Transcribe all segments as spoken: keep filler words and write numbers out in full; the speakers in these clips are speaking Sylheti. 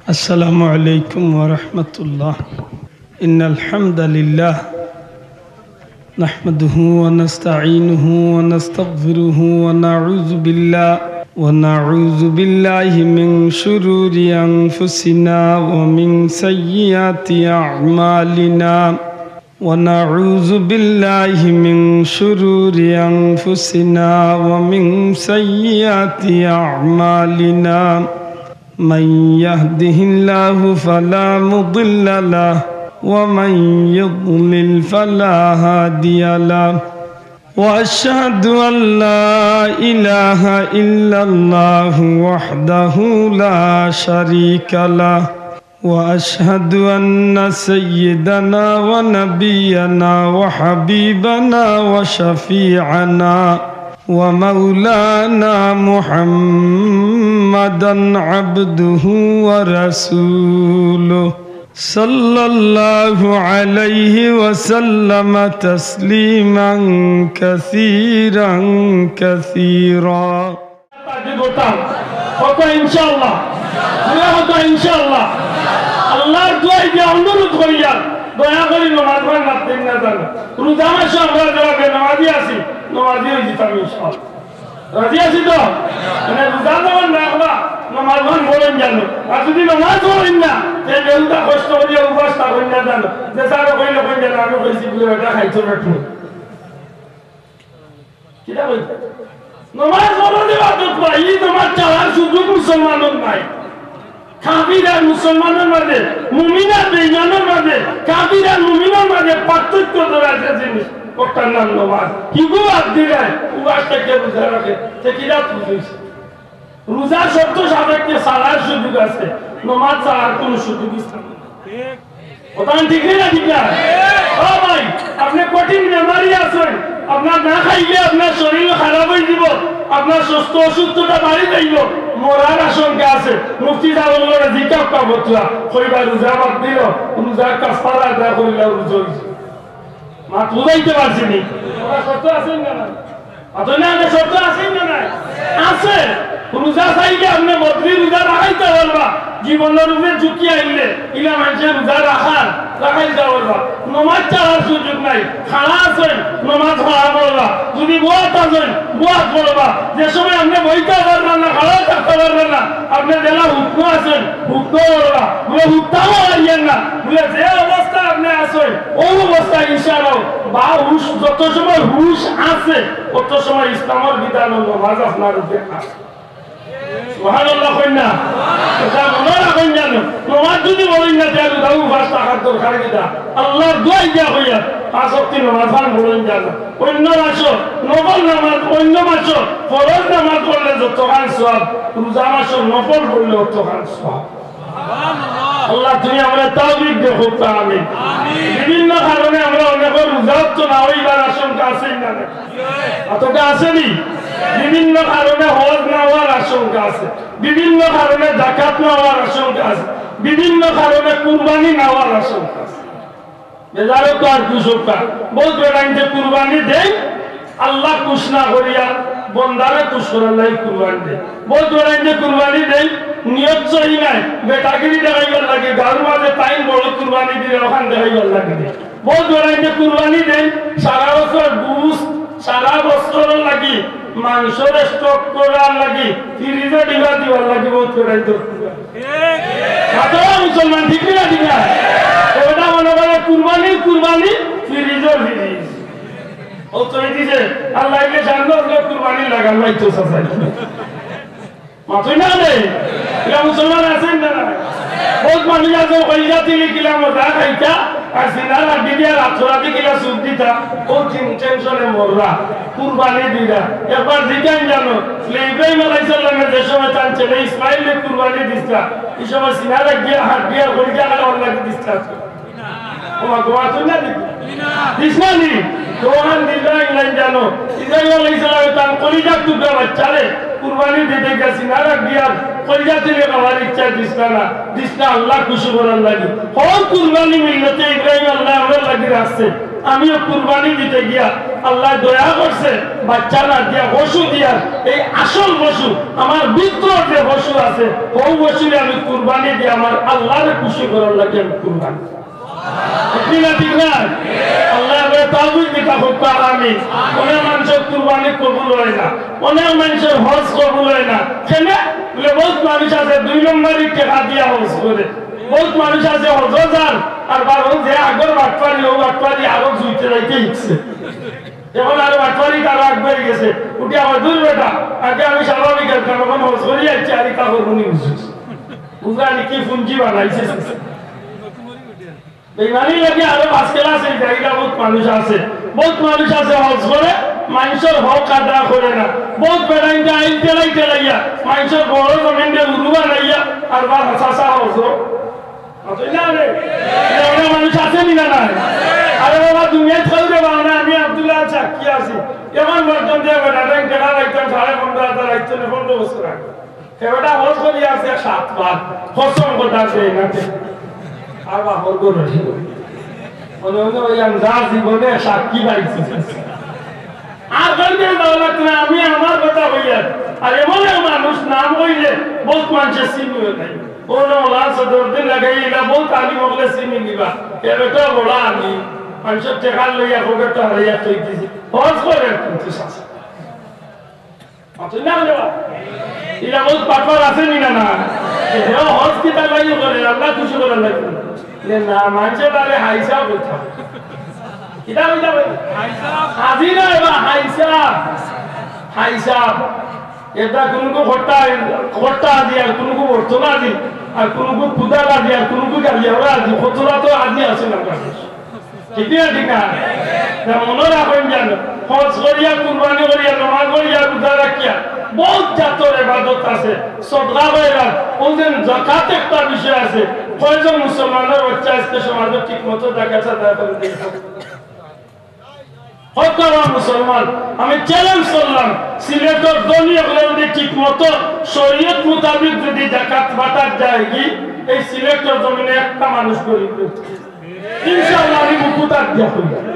السلام عليكم ورحمة الله. إن الحمد لله نحمده ونستعينه ونستغفره ونعوذ بالله، ونعوذ بالله من شرور أنفسنا ومن سيئات أعمالنا. ونعوذ بالله من شرور أنفسنا ومن سيئات أعمالنا. من يهده الله فلا مضل له، ومن يضلل فلا هادي له. وأشهد أن لا إله إلا الله وحده لا شريك له، وأشهد أن سيدنا ونبينا وحبيبنا وشفيعنا ومولانا محمدا عبده ورسوله، صلى الله عليه وسلم تسليما كثيرا كثيرا. তাকবীর করতাম। কত ইনশাআল্লাহ? জোরে কত ইনশাআল্লাহ? আল্লাহর দোয়াই দিয়া অনুরোধ করিয়ার, দয়া করি নমাজ খান বাদ দিন না জানো। রোজা মাসে আমরা যারা বেনমাজি আছি, নমাজি অই যিতাম ইনশাআল্লাহ। রাজি আছি তো? মানে রোজা যখন রাখবা, নমাজ খান পড়ইন জানো। আর যদি নমাজ পড়ইন না, তে বেহুদা কষ্ট করিয়া উপাস থাকইন না জানো। যে স্যারে কইলে কইন জানো, আমি কইছি বলে বেটা খাইছো না তুমি। কিতা কইতা? নমাজ ফরজ ইবাদত বা, ই নমাজ ছাড়ার সুযোগ মুসলমানর নাই। কাফির আর মুসলমানর মাঝে, মুমিন আর বেঈমানর মাঝে, কাফির আর মুমিনর মাঝে পার্থক্য ধরা একটা জিনিস, ওটার নাম নমাজ। হিগু বাদ দিলে, উপাস থেকে রোজা রাখে, তে কিতা বুঝাইছে? রোজা শর্ত সাপেক্ষে ছাড়ার সুযোগ আছে, নমাজ ছাড়ার কোনো সুযোগ ইসলামে নাই। কথা ঠিক নি না, ঠিক না? ও ভাই, আপনে কঠিন বেমারি আছইন, আপনার না খাইলে আপনার শরীর খারাপ অই যিবো, আপনার সুস্থ অসুস্থতা বাড়ি যাইবো, মরার আশঙ্কা আছে। মুফতি সাহেব বললো, "জি কাপ্পা বতুয়া, কইবা রোজা বাদ দিল, রোজা কাফারা আদায় করিলা, রোজা অইছে।" মাত বুঝাইতে পারছি নি? ওরা সত্য আছেন না? অত না, না, শর্ত আছে না নাই? আছে। রোজা চাইলে আপনে বদলি রোজা রাখাইতা পারবা, জীবনর উপরে ঝুঁকি আইলে, ইলা মানষে রোজা রাখার, রাখাইতা পারবা। নমাজ ছাড়ার সুযোগ নাই, খাড়া আছইন, নমাজ খাড়া পড়বা। যদি বওয়াত আছইন, বওয়াত পড়বা। যে সময় আপনে বইতা পারবা না, খাড়া থাকতা পারবা না, আপনে যেলা হুকনো আছইন, হুকনো পড়বা। বুলে হুকতাও হারিয়েন না, বুলে যে অবস্থা আপনে আছইন, অউ অবস্থা ইনশাআল্লাহ, বা হুশ, যত সময় হুশ আছে, অত সময় ইসলামর বিধান ও নমাজ আপনার উপরে আছে। সুবহানাল্লাহ কইন না? এটা মনো রাখইন জানো, নমাজ যদি পড়ইন না, তাহলে দাউ পাঁচ টাকার দরকার কিতা? আল্লাহর দোয়াই দিয়া কইয়া, পাঁচ ওয়াক্ত নমাজ খান পড়ইন জানো। অন্য মাসো নফল নমাজ, অন্য মাসো ফরজ নমাজ পড়লে যতখান সওয়াব, রোজা মাসো নফল পড়লে অতখান সওয়াব। আল্লাহ, তুমি আমরারে তৌফিক দেও, কউক্কা আমিন। বিভিন্ন কারণে আমরা অনেকর রোজা অক্ত না অইবার আশঙ্কা আছে না নাই? অতটা আছে নি? বিভিন্ন কারণে হজ না অওয়ার আশঙ্কা আছে, বিভিন্ন কারণে যাকাত না অওয়ার আশঙ্কা আছে, বিভিন্ন কারণে কুরবানি না অওয়ার আশঙ্কা আছে। বেজার অউক্কা আর খুশ অউক্কা, বউত বেটাইন্তে কুরবানি দেইন, আল্লাহ খুশ না করিয়া বন্দারে খুশ করার লাগি কুরবানি দেইন। বউত বেটাইন্তে কুরবানি দেইন, নিয়ত সহি নাই, বেটাগিরি দেখাইবার লাগি, গাউর মাঝে তাইন বড় কুরবানি দিরা, অখান দেখাইবার লাগি দেইন। বউত বেটাইন্তে কুরবানি দেইন, সারা বছর গোস্ত, সারা বছরর লাগি মাংসর স্টক করার লাগি, ফ্রিজো ডিবা দিবার লাগি বউত বেটাইন্তে কুরবানি। মাতরা মুসলমান, ঠিক না, ঠিক না? ওটা মনো করে কুরবানি, কুরবানি, ফ্রিজো ফ্রিজ। ও তো এই যে আল্লাহ কে জানলো, ওগুলো কুরবানি লাগান ভাই তো সাজাই। মাতই না রে? ইলা মুসলমান আছইন না নাই? বউত মানুষ আছে, কলিজা তিলি কিলা মজা খাইতা, আর সিনার আড্ডি দিয়া রাত রাতি কিলা সুখ দিতা, ও চিন-, টেনশনে মররা, কুরবানি দিরা। একবার জিকাইন জানো, যে ইব্রাহিম আলাইহিস সালামে যে সময় তান ছেলে ইসমাইলরে কুরবানি দিছলা, ই সময় সিনার আড্ডি দিয়া, আড্ডি দিয়া কলিজা খাওয়ার লাগি দিছলা। ওমা, গোয়া তুই না দিবি? দিস না নি? গোয়ান দিলা ইংল্যান্ড জানো। ইব্রাহিম আলাইহিস সালামে তান কলিজার টুকরা বাচ্চারে কুরবানি দিতে গেছি, না রাখ দিয়ার কলিজা তিলি খাওয়ার ইচ্ছা দিছলা না, দিছলা আল্লাহ খুশি করার লাগি। হর কুরবানি মিল্লতে ইব্রাহিম আল্লাহ আমরার লাগি রাখছে। আমিও কুরবানি দিতে গিয়া আল্লায় দয়া করছে, বাচ্চা না দিয়া, পশু দিয়া, এই আসল পশু, আমার ভিতরর যে পশু আছে, হউ পশুরে আমি কুরবানি দিয়া আমার আল্লারে খুশি করার লাগি আমি কুরবানি। ঠিক না, ঠিক না? আল্লায় আমরারে তৌফিক দিতা হউক, আমিন। অনেক মানষর কুরবানি কবুল অয় না, অনেক মানষর হজ কবুল অয় না। কেনে? বলে, বউত মানুষ আছে দুই নম্বরি টেকা দিয়া হজ করে, বউত মানুষ আছে হজো যার, আর বারো যে আগর বাটপারি, অউ বাটপারি আরো জুইতে যাইতে হিকছে। এখন আরো বাটপারি আরো আগুয়াই গেছে, উঠি আবার, "দূর বেটা, আগে আমি স্বাভাবিক আছলাম, এখন হজ করি আইছি, আর ইতা করবো নি বুঝছিস?" বুঝলা নি কি পুঞ্জি বানাইছে? বেইমানি লাগি আরো পাঁচ ক্লাস অই যায়, ইলা বউত মানুষ আছে। বউত মানুষ আছে হজ করে, মানষর হক আদা করে না। বউত বেটাইন্তে আইল টেলাই টেলাইয়া, মানষর বড় জমিনরে উরু বানাইয়া, আর বার হাসা হজ। অথচ না রে, এরা মানুষ আছে নি না নাই? আরে বাবা, দুনিয়াত কেউ রে বাবা না, আমি আব্দুল্লাহ সাক্ষী আছি। এখন পর্যন্ত বেটাইন্তে টেকা পাইতাম সাড়ে পনেরো হাজার আইতো না, পনেরো বছর আগে। হে বেটা হজ করি আছে সাতবার, কসম কথা সে না। আর বাপর গরু ছিল। মনে মনে ওই আন্দাজ জীবনে সাক্ষী পাইছি। আর কইতে যাওয়া লাগতো না, আমি আমার কথা কইয়ার। আর এমন এক মানুষ নাম কইলে বউত মানষে চিনিও নাই। ও না ওলা সদর দিন লাগাই, এটা বউত আলিম অকলে চিনি নিবা। এ বেটা বড় আলিম, মানষর টেকা লইয়া পকেটো হারাইয়া থই দিছে। হজ করে কিন্তু শাসন। অথচ না হলে বা, ইলা বউত বাটপার আছে নি না না? এ হজ কিতার লাগি করে, আল্লাহ খুশি করার লাগি। এ না, মানষে তারে হাইসাব কইতা। কিতা কইতা ভাই? হাজি না এবার হাইসাব। হাইসাব। এটা কুনুগু খট্টা, খট্টা হাজি, আর কুনুগু বর্তমান হাজি, আর কুনুগু কুদাল হাজি, আর কুনুগু গালিয়াওরা হাজি, কতটা তো হাজি আছে না। ঠিক না, ঠিক না? তা মনো রাখইন যেন, হজ করিয়া, কুরবানি করিয়া, নমাজ পড়িয়া, রোজা রাখিয়া, বউত জাতর ইবাদত আছে, সদকা খয়রাত, অউ যেন জাকাত একটা বিষয় আছে। কয়জন মুসলমানর বাচ্চা আইজকে সমাজো ঠিক মতো জাকাত আদায় করে দিছে? হক্কলওয়ালা মুসলমান, আমি challenge করলাম, সিলেটর ধনী অকলে যদি ঠিক মতো শরীয়ত মোতাবিক যদি জাকাত বাটাত যায় কি, এই সিলেটর জমিনে একটা মানুষ গরিব রইতো না। ইনশাআল্লাহ আমি বুকু তাক দিয়া কইলাম।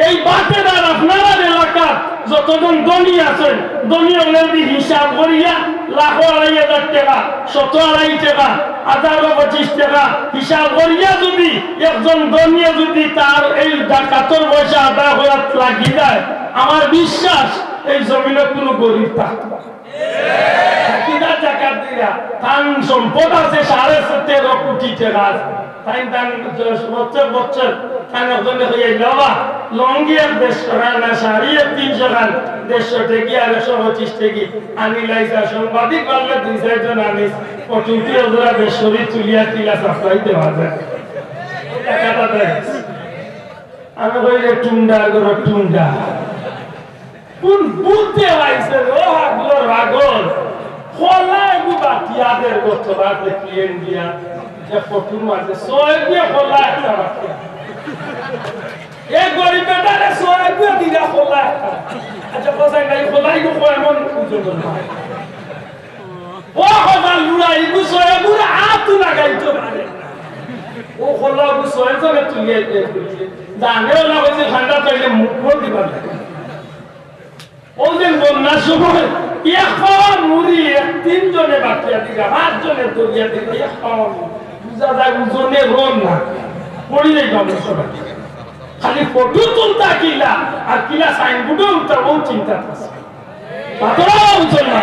এই বাটেদার আপনারার এলাকাত যতজন ধনী আছইন, ধনী অকলে যদি হিসাব করিয়া লাখো আড়াই হাজার টেকা, শতো আড়াই টেকা, হাজারো পঁচিশ টেকা হিসাব করিয়া যদি একজন ধনীয়ে যদি তার এই জাকাতর পয়সা আদায় করাত লাগি যায়, আমার বিশ্বাস এই জমিনো কুনু গরিব থাকতো না। কিনা জাকাত দিরা, তান সম্পদ আছে সাড়ে তেরো কোটি টেকা আছে। তাইন তান বছর বছর তান একজনে কইয়া, "বাবা, লুঙ্গি এক দেড়শো খান, না শাড়ি এক তিনশো খান, দেড়শো টেকি আর একশো পঁচিশ টেকি আনি লাইছা।" সাংবাদিক পারলে দুই চাইরজন আনিস, ও টুপি ওজরা দেড়শো তুলিয়া তিলা সাপ্লাই দেওয়া যায়। টাকাটা দেয়। আমি কই, "রে টুন্ডা, গরো টুন্ডা।" কোন বুদ্ধে আইছে রে, ও হাগলর হাগল। খোলা এগু বাটিয়া দের গো, তোরা দেখি ইন্ডিয়া। যে ফটোর মাঝে ছয় দিয়ে খোলা একটা বাটিয়া। এ গরিব বেটারে ছয় দিয়ে দিলা খোলা একটা। আচ্ছা, কোথায় নাই খোলা এগু কয় এমন ওজন না। ও খোলা লুড়া এগু ছয় এগুরে আত লাগাইতো পারে। ও খোলা এগু ছয় জনে তুলিয়া দিয়ে জানে ওলা হইছে ঠান্ডা পাইলে মুখ দিবা। ওই দিন বন্যার সময় এক পাওয়া মুড়ি এক তিনজনে বাটিয়া দিলা, পাঁচজনে দরিয়া দিলা, এক পাওয়া মুড়ি। বুঝা যায় ওজনে রোল না, পড়ি যাইতাম সবাই। খালি ফটো তুলতা কিলা, আর কিলা সাইনবোর্ডে উঠতা, ও চিন্তা আছে। পাতলা উঠছে না।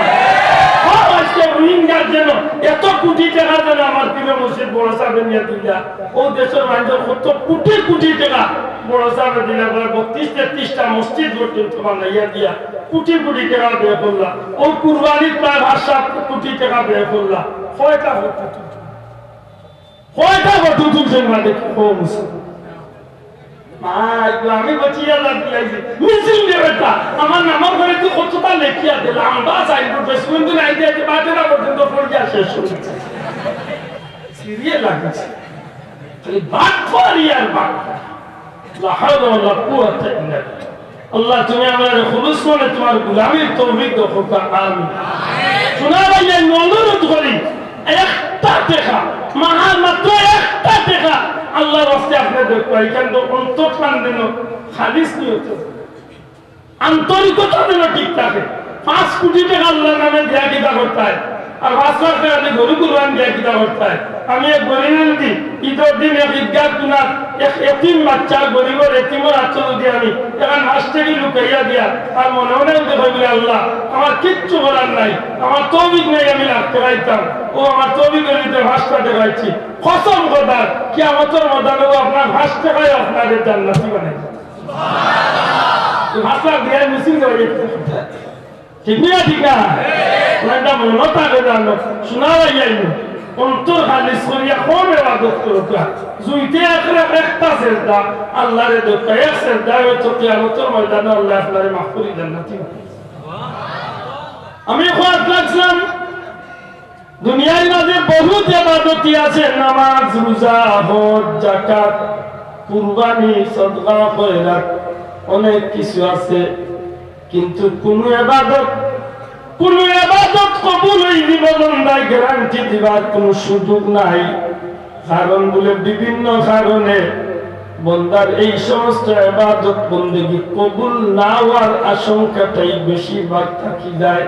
সব আজকে রোহিঙ্গার জন্য এত কোটি টাকা যেন আমার প্রিয় মসজিদ বড় সাহেব নিয়ে দিলা। ও দেশের মানুষের কত কোটি কোটি টাকা বড় সাহেব দিলা, প্রায় বত্রিশ তেত্রিশটা মসজিদ পর্যন্ত বানাইয়া দিয়া কোটি কোটি টাকা ব্যয় করলা। ও কুরবানি প্রায় পাঁচ সাত কোটি টাকা ব্যয় করলা। কয়টা ফটো তুলছে? কয়টা ফটো তুলছে? মানে, ও মুসলিম। মা, একটু আমি বাঁচিয়া লাভ দিলাইছি। মিছিল নেবে তা। আমার নামর ঘরে তুই কতটা লেখিয়া দে, লম্বা সাইনবোর্ড, বেসমেন্ট নাই দিয়ে, বাটেরা পর্যন্ত পড়িয়া শেষ হয়ে গেছে। সিরিয়াল লাগেছে। খালি বাটপারি আর বাটপারি। লা হাওলা ওয়ালা কুওয়াতা ইল্লা বিল্লাহ। আল্লাহ, তুমি আমরারে খুলুস মনে তোমার গোলামির তৌফিক দাও, কউক্কা আমিন। শোনা ভাই, আমি অনুরোধ করি, একটা টেকা, মাহার মাত্র একটা টেকা, আল্লাহর ওয়াস্তে আপনে দেখবা, ইখান তো অন্তর প্রাণ যেন খালিস নিয়ত, আন্তরিকতা যেন ঠিক থাকে। পাঁচ কোটি টেকা আল্লাহর নামে দিয়া কিতা করতায়, আর পাঁচ লাখ টেকা দি গরু কুরবানি দিয়া কিতা করতায়। আমি এক গরিব যদি ঈদর দিন এক ঈদগাহ কুনাত এক এতিম বাচ্চা, গরিবর এতিমর আতো যদি আমি এখান পাঁচ টেকা লুকাইয়া দিয়া, আর মনে মনে যদি কই বলে, "আল্লাহ, আমার কিচ্ছু করার নাই, আমার তৌফিক নাই, আমি লাখ টেকা দিতাম, ও আমার তৌফিক অইলে পাঁচটা টেকা দিছি।" কসম খোদার, কিয়ামতর ময়দানে ও আপনার পাঁচ টেকায় আপনারে জান্নাতি বানাইবো। পাঁচ লাখ দিয়া মিছিল করে। ঠিক না, ঠিক না? ওরা একটা মনে থাকে জানো, শোনা যাইয়াইবো। অন্তর খালিস করিয়া কোন এবাদত করুকা। জুইতে একরে একটা সেজদা, আল্লাহরে দেখতা এক সেজদা হয়তো কিয়ামতর ময়দানে আল্লাহ আপনারে মাফ করি জান্নাতি বানাইবো। আমি কওয়াত লাগছিলাম, দুনিয়ার মাঝে বহুত এবাদতি আছে, নামাজ, রোজা, হজ, যাকাত, কুরবানি, সদকা, খয়রাত, অনেক কিছু আছে। কিন্তু কুনু এবাদত, কুনু এবাদত কবুল অইযিবো বন্দায় গ্যারান্টি দিবার কুনু সুযোগ নাই। কারণ বলে বিভিন্ন কারণে বন্দার এই সমস্ত এবাদত বন্দেগি কবুল না হওয়ার আশঙ্কাটাই বেশিরভাগ থাকি যায়।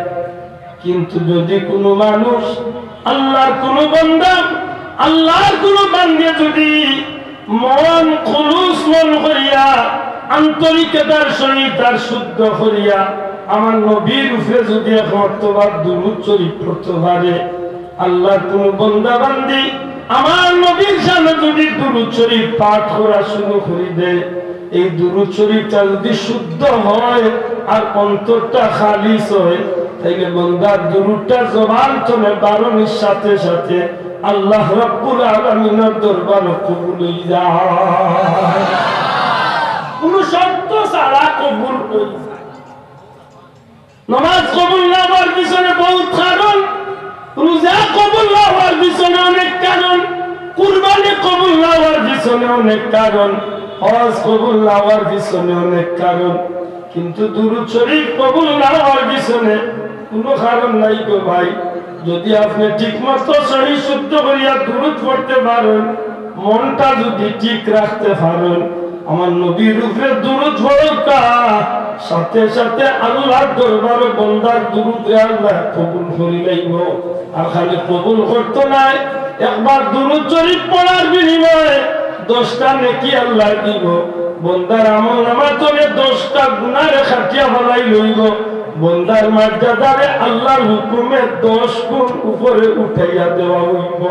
কিন্তু যদি কুনু মানুষ, আল্লাহর কুনু বান্দা, আল্লাহর কুনু বান্দা যদি মন খুলুস মন করিয়া, আন্তরিকতার সহিত আর শুদ্ধ করিয়া আমার নবীর উপরে যদি এক মর্তবা দুরূদ শরীফ পড়তে পারে, আল্লাহর কুনু বান্দা বান্দি আমার নবীর শানে যদি দুরূদ শরীফ পাঠ করা শুরু করি দেয়, এই দুরূদ শরীফটা যদি শুদ্ধ হয় আর অন্তরটা খালিস হয়, তাইলে বন্দার দুরূদটা জবান তনে বারনির সাথে সাথে আল্লাহ রাব্বুল আলামিনের দরবারো কবুল অই যায়। কুনু শর্ত ছাড়া কবুল অই যায়। নামাজ কবুল না হওয়ার পিছনে বহুত কারণ, রোজা কবুল না হওয়ার পিছনে অনেক কারণ, কুরবানি কবুল না হওয়ার পিছনে অনেক কারণ, হজ কবুল না হওয়ার পিছনে অনেক কারণ। কিন্তু দুরূদ শরীফ কবুল না হওয়ার পিছনে কুনু কারণ নাই গো ভাই। যদি আপনে ঠিকমতো সহি শুদ্ধ করিয়া দুরূদ পড়তে পারেন, মনটা যদি ঠিক রাখতে পারেন, আমার নবীর উপরে দুরূদ পড়উক্কা, সাথে সাথে আল্লাহর দরবারো বন্দার দুরূদরে আল্লায় কবুল করি লাইবো। আর খালি কবুল করতো নায়, একবার দুরূদ শরীফ পড়ার বিনিময়ে দশটা নেকি আল্লায় দিবো। বন্দার আমল নামা তনে দশটা গুনারে কাটিয়া ফালাই লইবো। বন্দার মর্যাদারে আল্লাহর হুকুমে দশ গুণ উপরে উঠাইয়া দেওয়া অইবো।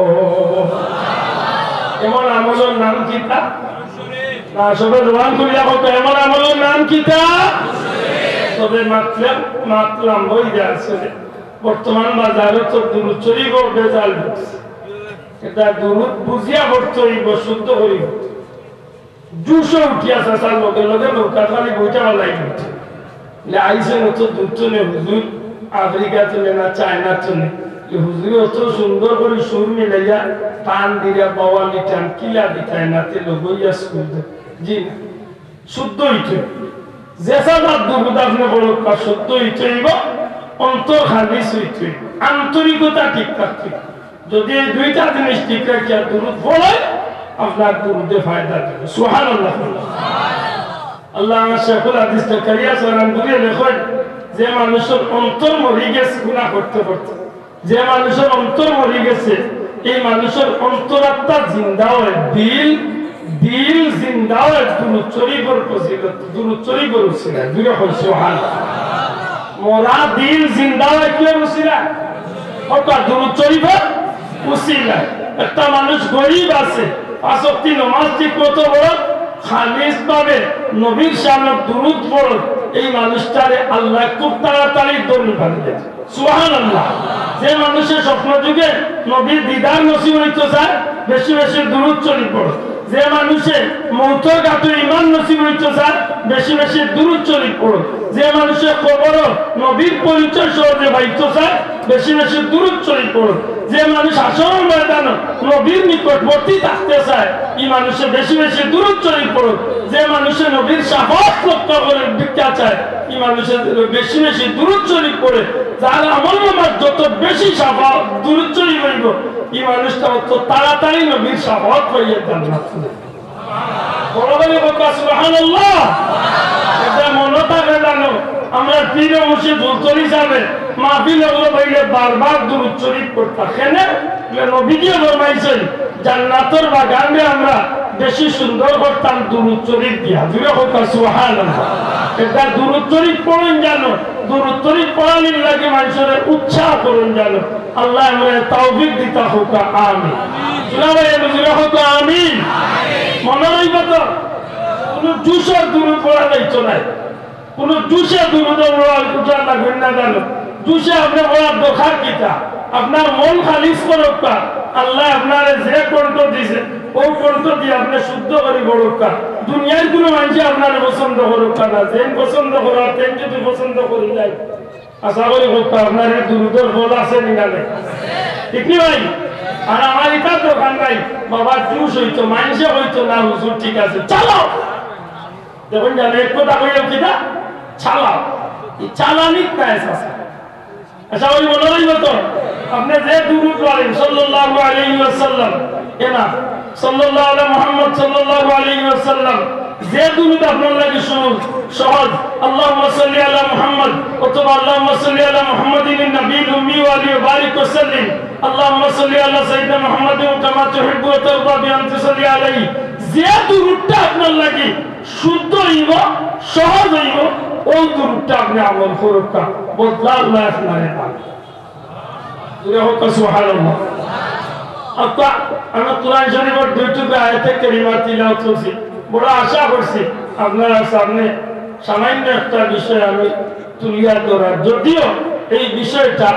এমন আমলর নাম কিতা? না, সবে জবান খুলিয়া কউক্কা, এমন আমলর নাম কিতা? তবে মাতলে, মাত লাম্বা অই যায় আসলে। বর্তমান বাজারো তো দুরূদ শরীফও ভেজাল ঢুকছে। এটা দুরূদ বুঝিয়া পড়তে অইবো, শুদ্ধ করি পড়তে অইবো। জোশো উঠিয়া চাচার লগে লগে নৌকাত খালি বইটা ফালাই দিছে। লে আইছেন অত দূর তনে হুজুর, আফ্রিকা তনে না চায়না তনে। লে হুজুরে অত সুন্দর করি সুর মিলাইয়া টান দিরা বাওয়ালি টান কিলা দিতায় না তে লগইয়া স্কুল দে। জি না, শুদ্ধ অইতে অইবো। যে সাজাত দুরূদ আপনে পড়উক্কা শুদ্ধ অইতে অইবো, অন্তর খালিস অইতে অইবো, আন্তরিকতা ঠিক থাকতে অইবো। যদি এই দুইটা জিনিস ঠিক রাখিয়া দুরূদ পড়ে, আপনার দুরূদে ফায়দা দিবো। সুবহানাল্লাহ। আল্লামা শেখুল হাদিস জাকারিয়া সালানপুরি লেখেন, যে মানুষর অন্তর মরি গেছে গুনাহ করতে করতে, যে মানুষর অন্তর মরি গেছে, এই মানুষর অন্তরাত্মা জিন্দা অয়, দিল, দিল জিন্দা অয় দুরূদ শরীফর ফজিলত, দুরূদ শরীফর উসিলায়। জোরে কও সুবহানাল্লাহ। মরা দিল জিন্দা অয় কিয়র উসিলায়? অর্থাৎ দুরূদ শরীফর উসিলায়। একটা মানুষ গরিব আছে, পাঁচ ওয়াক্ত নমাজ ঠিক মতো পড়ে, খালিস ভাবে নবীর শানে দুরূদ পড়ে, এই মানুষটারে আল্লায় খুব তাড়াতাড়ি ধনী বানাই দেয়। সুবহানাল্লাহ। যে মানুষে স্বপ্ন যুগে নবীর দিদার নসিব অইতো চায়, বেশি বেশি দুরূদ শরীফ পড়ে। যে মানুষে মউতর ঘাটো ঈমান নসিব অইতো চায়, বেশি বেশি দুরূদ শরীফ পড়ে। যে মানুষে কবরো নবীর পরিচয় সহজে পাইতো চায়, বেশি বেশি দুরূদ শরীফ পড়ে। যে মানুষ হাশরর ময়দানো নবীর নিকটবর্তী থাকতে চায়, ই মানুষে বেশি বেশি দুরূদ শরীফ পড়ে। যে মানুষে নবীর শাফাআত রক্ষা করার ভিক্ষা চায়, ই মানুষে বেশি বেশি দুরূদ শরীফ পড়ে। যার আমলনামাত যত বেশি শাফাআত, দুরূদ শরীফ অইবো, ই মানুষটা অত তাড়াতাড়ি নবীর শাফাআত পাইয়া জান্নাত। বড় করি কউক্কা সুবহানাল্লাহ। এটা মনো থাকে জানো, আমরার পীর মুর্শিদ ফুলতলি সাহেবে মাহফিল অইলে বারবার দুরূদ শরীফ পড়তা। কেনে? বলে নবীজিয়ে ফরমাইছইন, জান্নাতর বাগানরে আমরা বেশি সুন্দর করতাম দুরূদ শরীফ দিয়া। জুরে কউক্কা সুবহানাল্লাহ। এটা দুরূদ শরীফ পড়ইন জানো, দুরূদ শরীফ পড়ানির লাগি মানষরে উৎসাহ করইন জানো। আল্লায় আমরারে তৌফিক দিতা কউক্কা, আমিন। জুরে ভাই, জুরে কউক্কা, আমিন। মনো রইবো তো? কুনু জোশর দুরূদ পড়া যাইতো নায়। কুনু জোশে দুরূদ পড়া উঠার লাগইন না জানো। জোশে আপনে পড়ার দরকার কিতা? আপনার মন খালিস করউক্কা। আল্লায় আপনারে যে কণ্ঠ দিছে, অউ কণ্ঠ দিয়া আপনে শুদ্ধ করি পড়উক্কা। দুনিয়ার কুনু মানষে আপনারে পছন্দ করউক্কা না, যেইন পছন্দ করইন, তেইন যদি পছন্দ করি যায়, আশা করি কউক্কা, আপনার ই দুরূদর ফল আছে নি না নাই? ঠিক নি ভাই? আর আমার ইতার দরকার নাই, বাবা জোশ অইতো, মানষে কইতো না, হুজুর ঠিক আছে, চালাও। দেখইন জানো, এক কথা কইলাম কিতা? চালাও। ই চালানিত নাই আছে। আশা করি মনো রইবো তো? আপনে যে দুরূদ পড়ইন, সাল্লাল্লাহু আলাইহি ওয়াসাল্লাম, এ না, সাল্লাল্লাহু আলা মুহাম্মদ, সাল্লাল্লাহু আলাইহি ওয়াসাল্লাম, যে দুরূদ আপনার লাগি সহজ, সহজ, আল্লাহুম্মা সাল্লি আলা মুহাম্মদ অথবা আল্লাহুম্মা সাল্লি আলা মুহাম্মাদিন নাবিয়্যিল উম্মি ওয়া আলিহি ওয়া বারিক ওয়া সাল্লিম, আল্লাহুম্মা সাল্লি আলা সাইয়্যিদিনা মুহাম্মাদিন কামা তুহিব্বু ওয়া তারদা বি আন তুসাল্লি আলাইহি, যে দুরূদটা আপনার লাগি শুদ্ধ অইবো, সহজ অইবো, অউ দুরূদটা আপনে আমল করউক্কা, বদলা আল্লায় আপনারে দিবা। জুরে কউক্কা সুবহানাল্লাহ। আচ্ছা, আমি কোরআন শরীফর দুই টুকরা আয়াতে কারিমা তিলাওয়াত করছি। বড় আশা করছি আপনারার সামনে সামান্য একটা বিষয় আমি তুলিয়া ধরার। যদিও এই বিষয়টা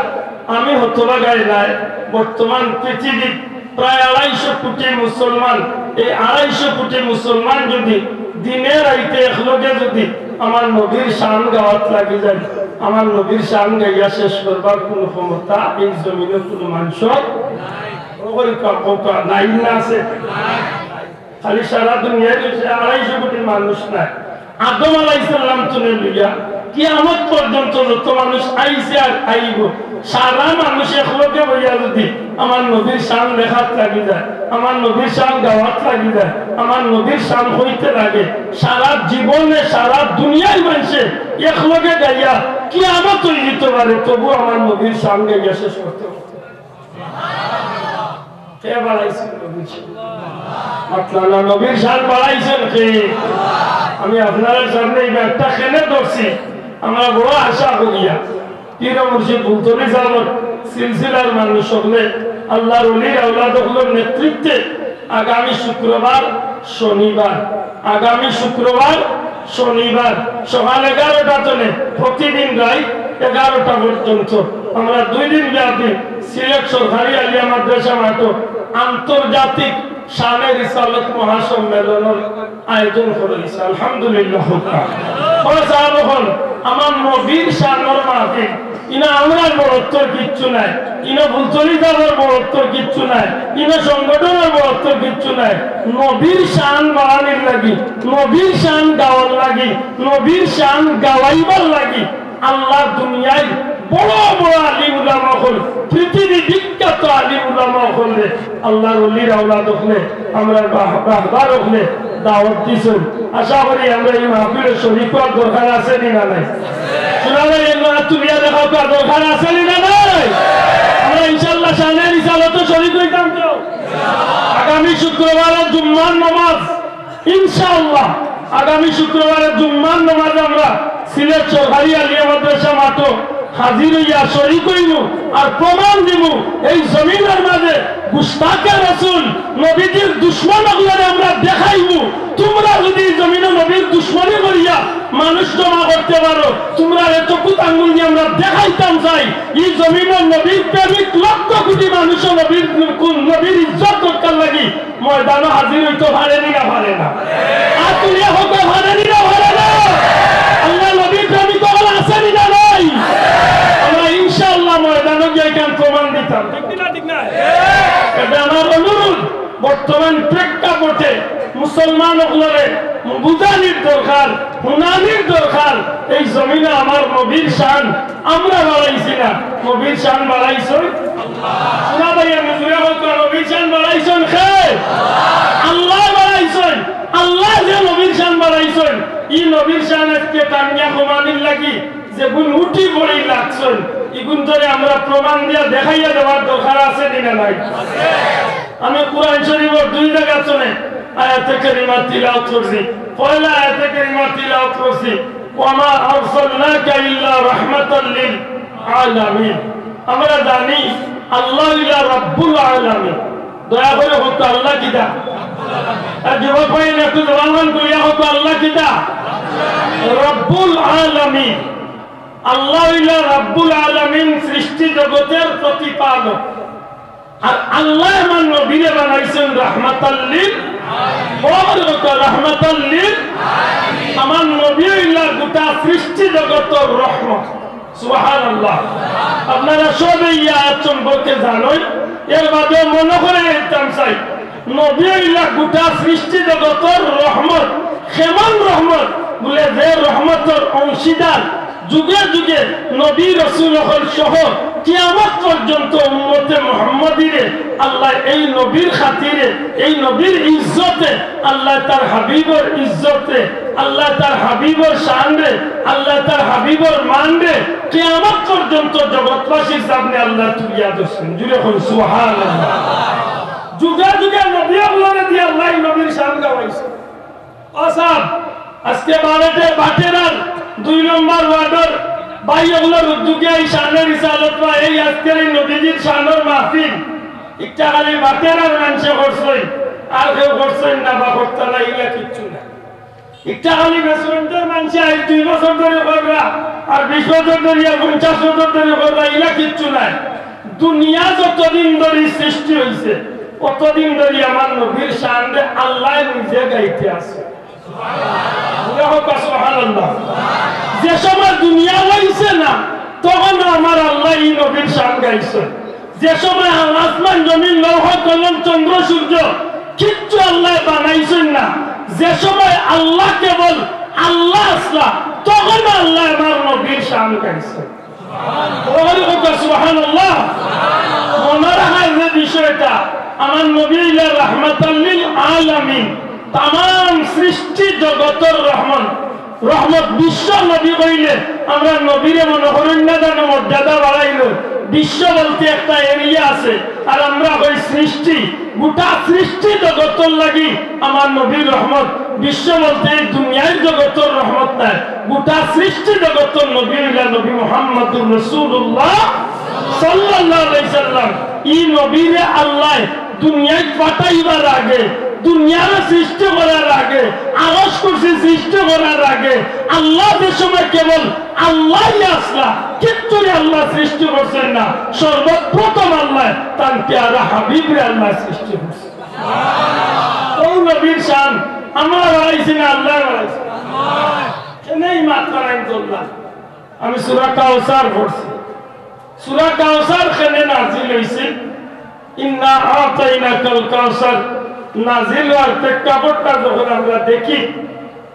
আমি হতভাগায় নায়, বর্তমান পৃথিবীর প্রায় আড়াইশো কোটি মুসলমান, এই আড়াইশো কোটি মুসলমান যদি দিনে রাইতে একলগে যদি আমার নবীর শান গাওয়াত লাগি যায়, আমার নবীর শান গাইয়া শেষ করবার কুনু ক্ষমতা এই জমিনো কুনু মানষর, বড় করি কউক্কা, নাই না আছে? খালি সারা দুনিয়ার আড়াইশো কোটি মানুষ নায়, আদম আলাইহিস সালাম থনে লইয়া কিয়ামত পর্যন্ত যত মানুষ আইছে আর আইবো, সারা মানুষ একলগে বইয়া যদি আমার নবীর শান লেখাত লাগি যায়, আমার নবীর শান গাওয়াত লাগি যায়, আমার নবীর শান কইতে লাগে, সারা জীবনে সারা দুনিয়ার মানষে একলগে গাইয়া কিয়ামত অই যিতো পারে, তবু আমার নবীর শান গাইয়া শেষ করতে পারতো না। কে বাড়াইছইন নবীর শান? মাতলা না, নবীর শান বাড়াইছইন কে? আমি আপনারার সামনে ই মাইকটা কেনে ধরছি, আমরা বড় আশা করিয়া পীর মুর্শিদ ফুলতলি সাবর সিলসিলার মানুষ অকলে, আল্লার ওলির আওলাদ অকলর নেতৃত্বে আগামী শুক্রবার, শনিবার, আগামী শুক্রবার, শনিবার সকাল এগারোটা থনে প্রতিদিন রাইত এগারোটা পর্যন্ত আমরা দুই দিন ব্যাপী সিলেট সরকারি আলিয়া মাদ্রাসা মাঠো আন্তর্জাতিক শানে রিসালত মহাসম্মেলনর আয়োজন করা অইছে। আলহামদুলিল্লাহ। ও সাহাবগণ, আমার নবীর শানর মাহফিল, ইনো আমরার বড়ত্বর কিচ্ছু নাই, ইনো ফুলতলি সাবর বড়ত্বর কিচ্ছু নাই, ইনো সংগঠনর বড়ত্বর কিচ্ছু নাই। নবীর শান বাড়ানির লাগি, নবীর শান গাওয়ার লাগি, নবীর শান গাওয়াইবার লাগি আল্লার দুনিয়ার বড় বড় আলিম উলামা অকল, পৃথিবী বিখ্যাত আলিম উলামা অকলরে, আল্লার ওলির আওলাদ অকলে, আমরার রাহ-, রাহবার অকলে দাওয়াত দিছইন। আশা করি আমরা ই মাহফিলো শরিক অওয়ার দরকার আছে নি না নাই? সুনারে এমন তুলিয়া দেখাউক্কা, দরকার আছে নি না নাই? আমরা ইনশাআল্লাহ শানে রিসালতো শরিক অইতাম তো। আগামী শুক্রবারে জুম্মার নামাজ, ইনশাআল্লাহ, আগামী শুক্রবারে জুম্মার নামাজে আমরা সিলেট সরকারি আলিয়া মাদ্রাসা মাঠো হাজির অইয়া শরিক অইমু আর প্রমাণ দিমু, এই জমিনর মাঝে গুস্তাখে রসুল, নবীজির দুশমন অকলরে আমরা দেখাইমু। তুমরা যদি ই জমিনো নবীর দুশমনি করিয়া মানুষ জমা করতে পারো, তুমরার এতকুত আঙ্গুল দিয়া আমরা দেখাইতাম চাই, ই জমিনো নবীর প্রেমিক লক্ষ কোটি মানুষও নবীর, নবীর ইজ্জত রক্ষার লাগি ময়দানো হাজির অইতো পারে নি না পারে না? আত তুলিয়া কউক্কা, পারে নি না পারে না? আল্লার নবীর প্রেমিক অকল আছে নি না নাই? আমরা ইনশাআল্লাহ ময়দানো গিয়া ইখান প্রমাণ দিতাম। ঠিক না, ঠিক না? এটা আমার অনুরোধ। বর্তমান প্রেক্ষাপটে মুসলমান অকলরে বুঝানির দরকার, হুনানির দরকার। এই জমিনো আমার নবীর শান আমরা বাড়াইছি না, নবীর শান বাড়াইছইন। সুনা ভাই, আমি জুরে কউক্কা, নবীর শান বাড়াইছইন কে? আল্লায় বাড়াইছইন। আল্লায় যে আনিয়া কমানির লাগি যেগুন উঠি পড়ি লাগছইন, ইগুন ধরে আমরা প্রমাণ দিয়া দেখাইয়া দেওয়ার দরকার আছে নি না নাই? আমি কোরআন শরীফর দুই জাগাত শুনে আয়াতে কারিমা তিলাওয়াত করছি। পয়লা আয়াতে কারিমা তিলাওয়াত করছি, "ওয়া মা আরসালনাকা ইল্লা রাহমাতাল লিল আলামিন।" আমরা জানি আল্লাহ ইলা রাব্বুল আলামিন। দয়া করে কউক্কা আল্লাহ কিতা? আর জবাব পাইন একটু জবান মান করিয়া কউক্কা আল্লাহ কিতা? রাব্বুল আলামিন। আল্লাহ ইলা রাব্বুল আলামিন, সৃষ্টি জগতের প্রতিপালক। আর আল্লায় আমার নবীরে বানাইছইন রাহমাতাল লিল, বড় কথা, রাহমাতাল লিল। আমার নবী ইলা গোটা সৃষ্টি জগতর রহমত। সুবহানাল্লাহ। আপনারা সবে ইয়া আয়াত সম্পর্কে জানইন, এর বাদেও মনো করাই দিতাম চাই, নবী ইলা গোটা সৃষ্টি জগতর রহমত। কেমন রহমত? বুলে, যে রহমতর অংশীদার যুগে যুগে নবী রসুল অকল সহ কিয়ামত পর্যন্ত উম্মতে মুহাম্মদীরে আল্লায় এই নবীর খাতিরে, এই নবীর ইজ্জতে, আল্লায় তার হাবিবর ইজ্জতে, আল্লায় তার হাবিবর শানরে, আল্লায় তার হাবিবর মানরে কিয়ামত পর্যন্ত জগৎবাসীর সামনে আল্লায় তুলিয়া ধরছইন। জুরে কইন সুবহানাল্লাহ। যুগে যুগে নবী অকলরে দিয়া আল্লায় নবীর শান গাওয়াইছইন। ও সাব, আজকে বারেটে বাটেরার দুই নম্বর ওয়ার্ডর ভাই অকলর উদ্যোগে এই শানের রিসালত বা এই আজকের এই নবীজির শানর মাহফিল, ইকটা খালি বাটেরার মানষে করছইন, আর কেউ করছইন না বা করতা না, ইলা কিচ্ছু না। ইকটা খালি বেসমেন্টর মানষে আইজ দুই বছর ধরি কররা, আর বিশ বছর ধরি, আর পঞ্চাশ বছর ধরি কররা, ইলা কিচ্ছু নাই। দুনিয়া যতদিন ধরি সৃষ্টি অইছে, অতদিন ধরি আমার নবীর শানরে আল্লায় নিজে গাইতে আছে। জুরে কউক্কা সুবহানাল্লাহ। যে সময় দুনিয়া অইছে না, তখনও আমার আল্লায় ই নবীর শান গাইছে। যে সময় আসমান জমিন লৌহ কলম চন্দ্র সূর্য কিচ্ছু আল্লায় বানাইছইন না, যে সময় আল্লাহ কেবল আল্লাহ আছলা, তখনও আল্লায় আমার নবীর শান গাইছে। বড় করি কউক্কা সুবহানাল্লাহ। মনো রাখার যে বিষয়টা, আমার নবী ইলা রাহমাতাল লিল আলামিন, তামাম সৃষ্টি জগতর রহমান, রহমত, বিশ্ব নবী কইলে আমরা নবীরে মনো করইন না জানো মর্যাদা বাড়াইল। বিশ্ব বলতে একটা এরিয়া আছে, আর আমরা কই সৃষ্টি, গোটা সৃষ্টি জগতর লাগি আমার নবী রহমত। বিশ্ব বলতে এই দুনিয়ার জগতর রহমত নায়, গোটা সৃষ্টি জগতর নবী অইলা নবী মুহাম্মাদুর রাসূলুল্লাহ সাল্লাল্লাহু আলাইহি সাল্লাম। ই নবীরে আল্লায় দুনিয়াত পাঠাইবার আগে, দুনিয়ারে সৃষ্টি করার আগে, আরশ কুরসি সৃষ্টি করার আগে, আল্লাহ যে সময় কেবল আল্লাহই আছলা, কিচ্ছুরে আল্লায় সৃষ্টি করছইন না। সর্বপ্রথম আল্লায় তান পেয়ারা হাবিবরে আল্লায় সৃষ্টি করছইন। অউ নবীর শান আমরা বাড়াইছি না আল্লায় বাড়াইছে? কেনে ই মাতরা নাই তোল্লা? আমি সূরা কাউসার পড়ছি। সূরা কাউসার কেনে নাজিল অইছে? ইন্না আতাইনাকাল কাউসার নাজিল অওয়ার প্রেক্ষাপটটা যখন আমরা দেখি,